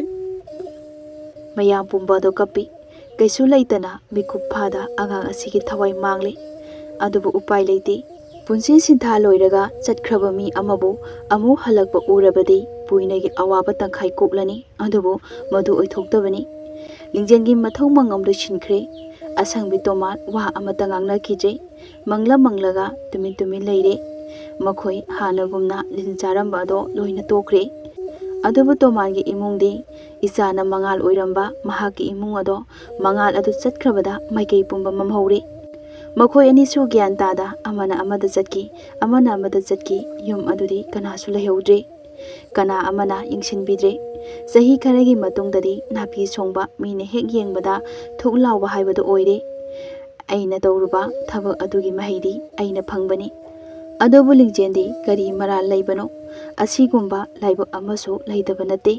ꯃꯌꯥꯝ ꯄꯨꯝꯕ ꯑꯗꯨ ꯀꯞꯄꯤ꯫ ꯀꯩꯁꯨ ꯂꯩꯇꯅ ꯃꯤꯀꯨꯞ ꯐꯥꯗ ꯑꯉꯥꯡ ꯑꯁꯤꯒꯤ ꯊꯋꯥꯏ ꯃꯥꯡꯂꯦ꯫ ꯑꯗꯨꯕꯨ ꯎꯄꯥꯏ ꯂꯩꯇꯦ꯫ ꯄꯨꯟꯁꯤ ꯁꯤꯟꯊꯥ ꯂꯣꯏꯔꯒ ꯆꯠꯈ꯭ꯔꯕ ꯃꯤ ꯑꯃꯕꯨ ꯑꯃꯨꯛ ꯍꯜꯂꯛꯄ ꯎꯔꯕꯗꯤ ꯄꯨꯏꯅꯒꯤ ꯑꯋꯥꯕ ꯇꯪꯈꯥꯏ ꯀꯣꯛꯂꯅꯤ꯫ ꯑꯗꯨꯕꯨ ꯃꯗꯨ ꯑꯣꯏꯊꯣꯛꯇꯕꯅꯤ꯫ ꯂꯤꯡꯖꯦꯜꯒꯤ ꯃꯊꯧ ꯃꯉꯝ ꯂꯣꯏꯁꯤꯟꯈ꯭ꯔꯦ꯫ ꯑꯁꯪꯕꯤ ꯇꯣꯃꯥꯟ ꯋꯥ ꯑꯃꯠꯇ ꯉꯥꯡꯅꯈꯤꯗ꯭ꯔꯦ꯫ ꯃꯪꯂ ꯃꯪꯂꯒ ꯇꯨꯃꯤꯟ ꯇꯨꯃꯤꯟ ꯂꯩꯔꯦ꯫ ꯃꯈꯣꯏ ꯍꯥꯟꯅꯒꯨꯝꯅ ꯂꯤꯟ ꯆꯥꯔꯝꯕ ꯑꯗꯣ ꯂꯣꯏꯅ ꯇꯣꯛꯈ꯭ꯔꯦ꯫ ꯑꯗꯨꯕꯨ ꯇꯣꯃꯥꯟꯒꯤ ꯏꯃꯨꯡꯗꯤ ꯏꯆꯥꯅ ꯃꯉꯥꯜ ꯑꯣꯏꯔꯝꯕ ꯃꯍꯥꯛꯀꯤ ꯏꯃꯨꯡ ꯑꯗꯣ ꯃꯉꯥꯜ ꯑꯗꯨ ꯆꯠꯈ꯭ꯔꯕꯗ ꯃꯥꯏꯀꯩ ꯄꯨꯝꯕ ꯃꯝꯍꯧꯔꯦ꯫ ꯃꯈꯣꯏ ꯑꯅꯤꯁꯨ ꯒ꯭ꯌꯥꯟ ꯇꯥꯗ ꯑꯃꯅ ꯑꯃꯗ ꯆꯠꯈꯤ, ꯑꯃꯅ ꯑꯃꯗ ꯆꯠꯈꯤ꯫ ꯌꯨꯝ ꯑꯗꯨꯗꯤ ꯀꯅꯥꯁꯨ ꯂꯩꯍꯧꯗ꯭ꯔꯦ꯫ ꯀꯅꯥ ꯑꯃꯅ ꯌꯦꯡꯁꯤꯟꯕꯤꯗ꯭ꯔꯦ꯫ ꯆꯍꯤ ꯈꯔꯒꯤ ꯃꯇꯨꯡꯗꯗꯤ ꯅꯥꯄꯤ ꯁꯣꯡꯕ ꯃꯤꯅ ꯍꯦꯛ ꯌꯦꯡꯕꯗ ꯊꯨꯛ ꯂꯥꯎꯕ ꯍꯥꯏꯕꯗꯨ ꯑꯣꯏꯔꯦ꯫ ꯑꯩꯅ ꯇꯧꯔꯨꯕ ꯊꯕꯛ ꯑꯗꯨꯒꯤ ꯃꯍꯩꯗꯤ ꯑꯩꯅ ꯐꯪꯕꯅꯤ꯫ ꯑꯗꯨꯕꯨ ꯂꯤꯡꯖꯦꯜꯗꯤ ꯀꯔꯤ ꯃꯔꯥꯜ ꯂꯩꯕꯅꯣ? ꯑꯁꯤꯒꯨꯝꯕ ꯂꯥꯏꯕꯛ ꯑꯃꯁꯨ ꯂꯩꯇꯕ ꯅꯠꯇꯦ꯫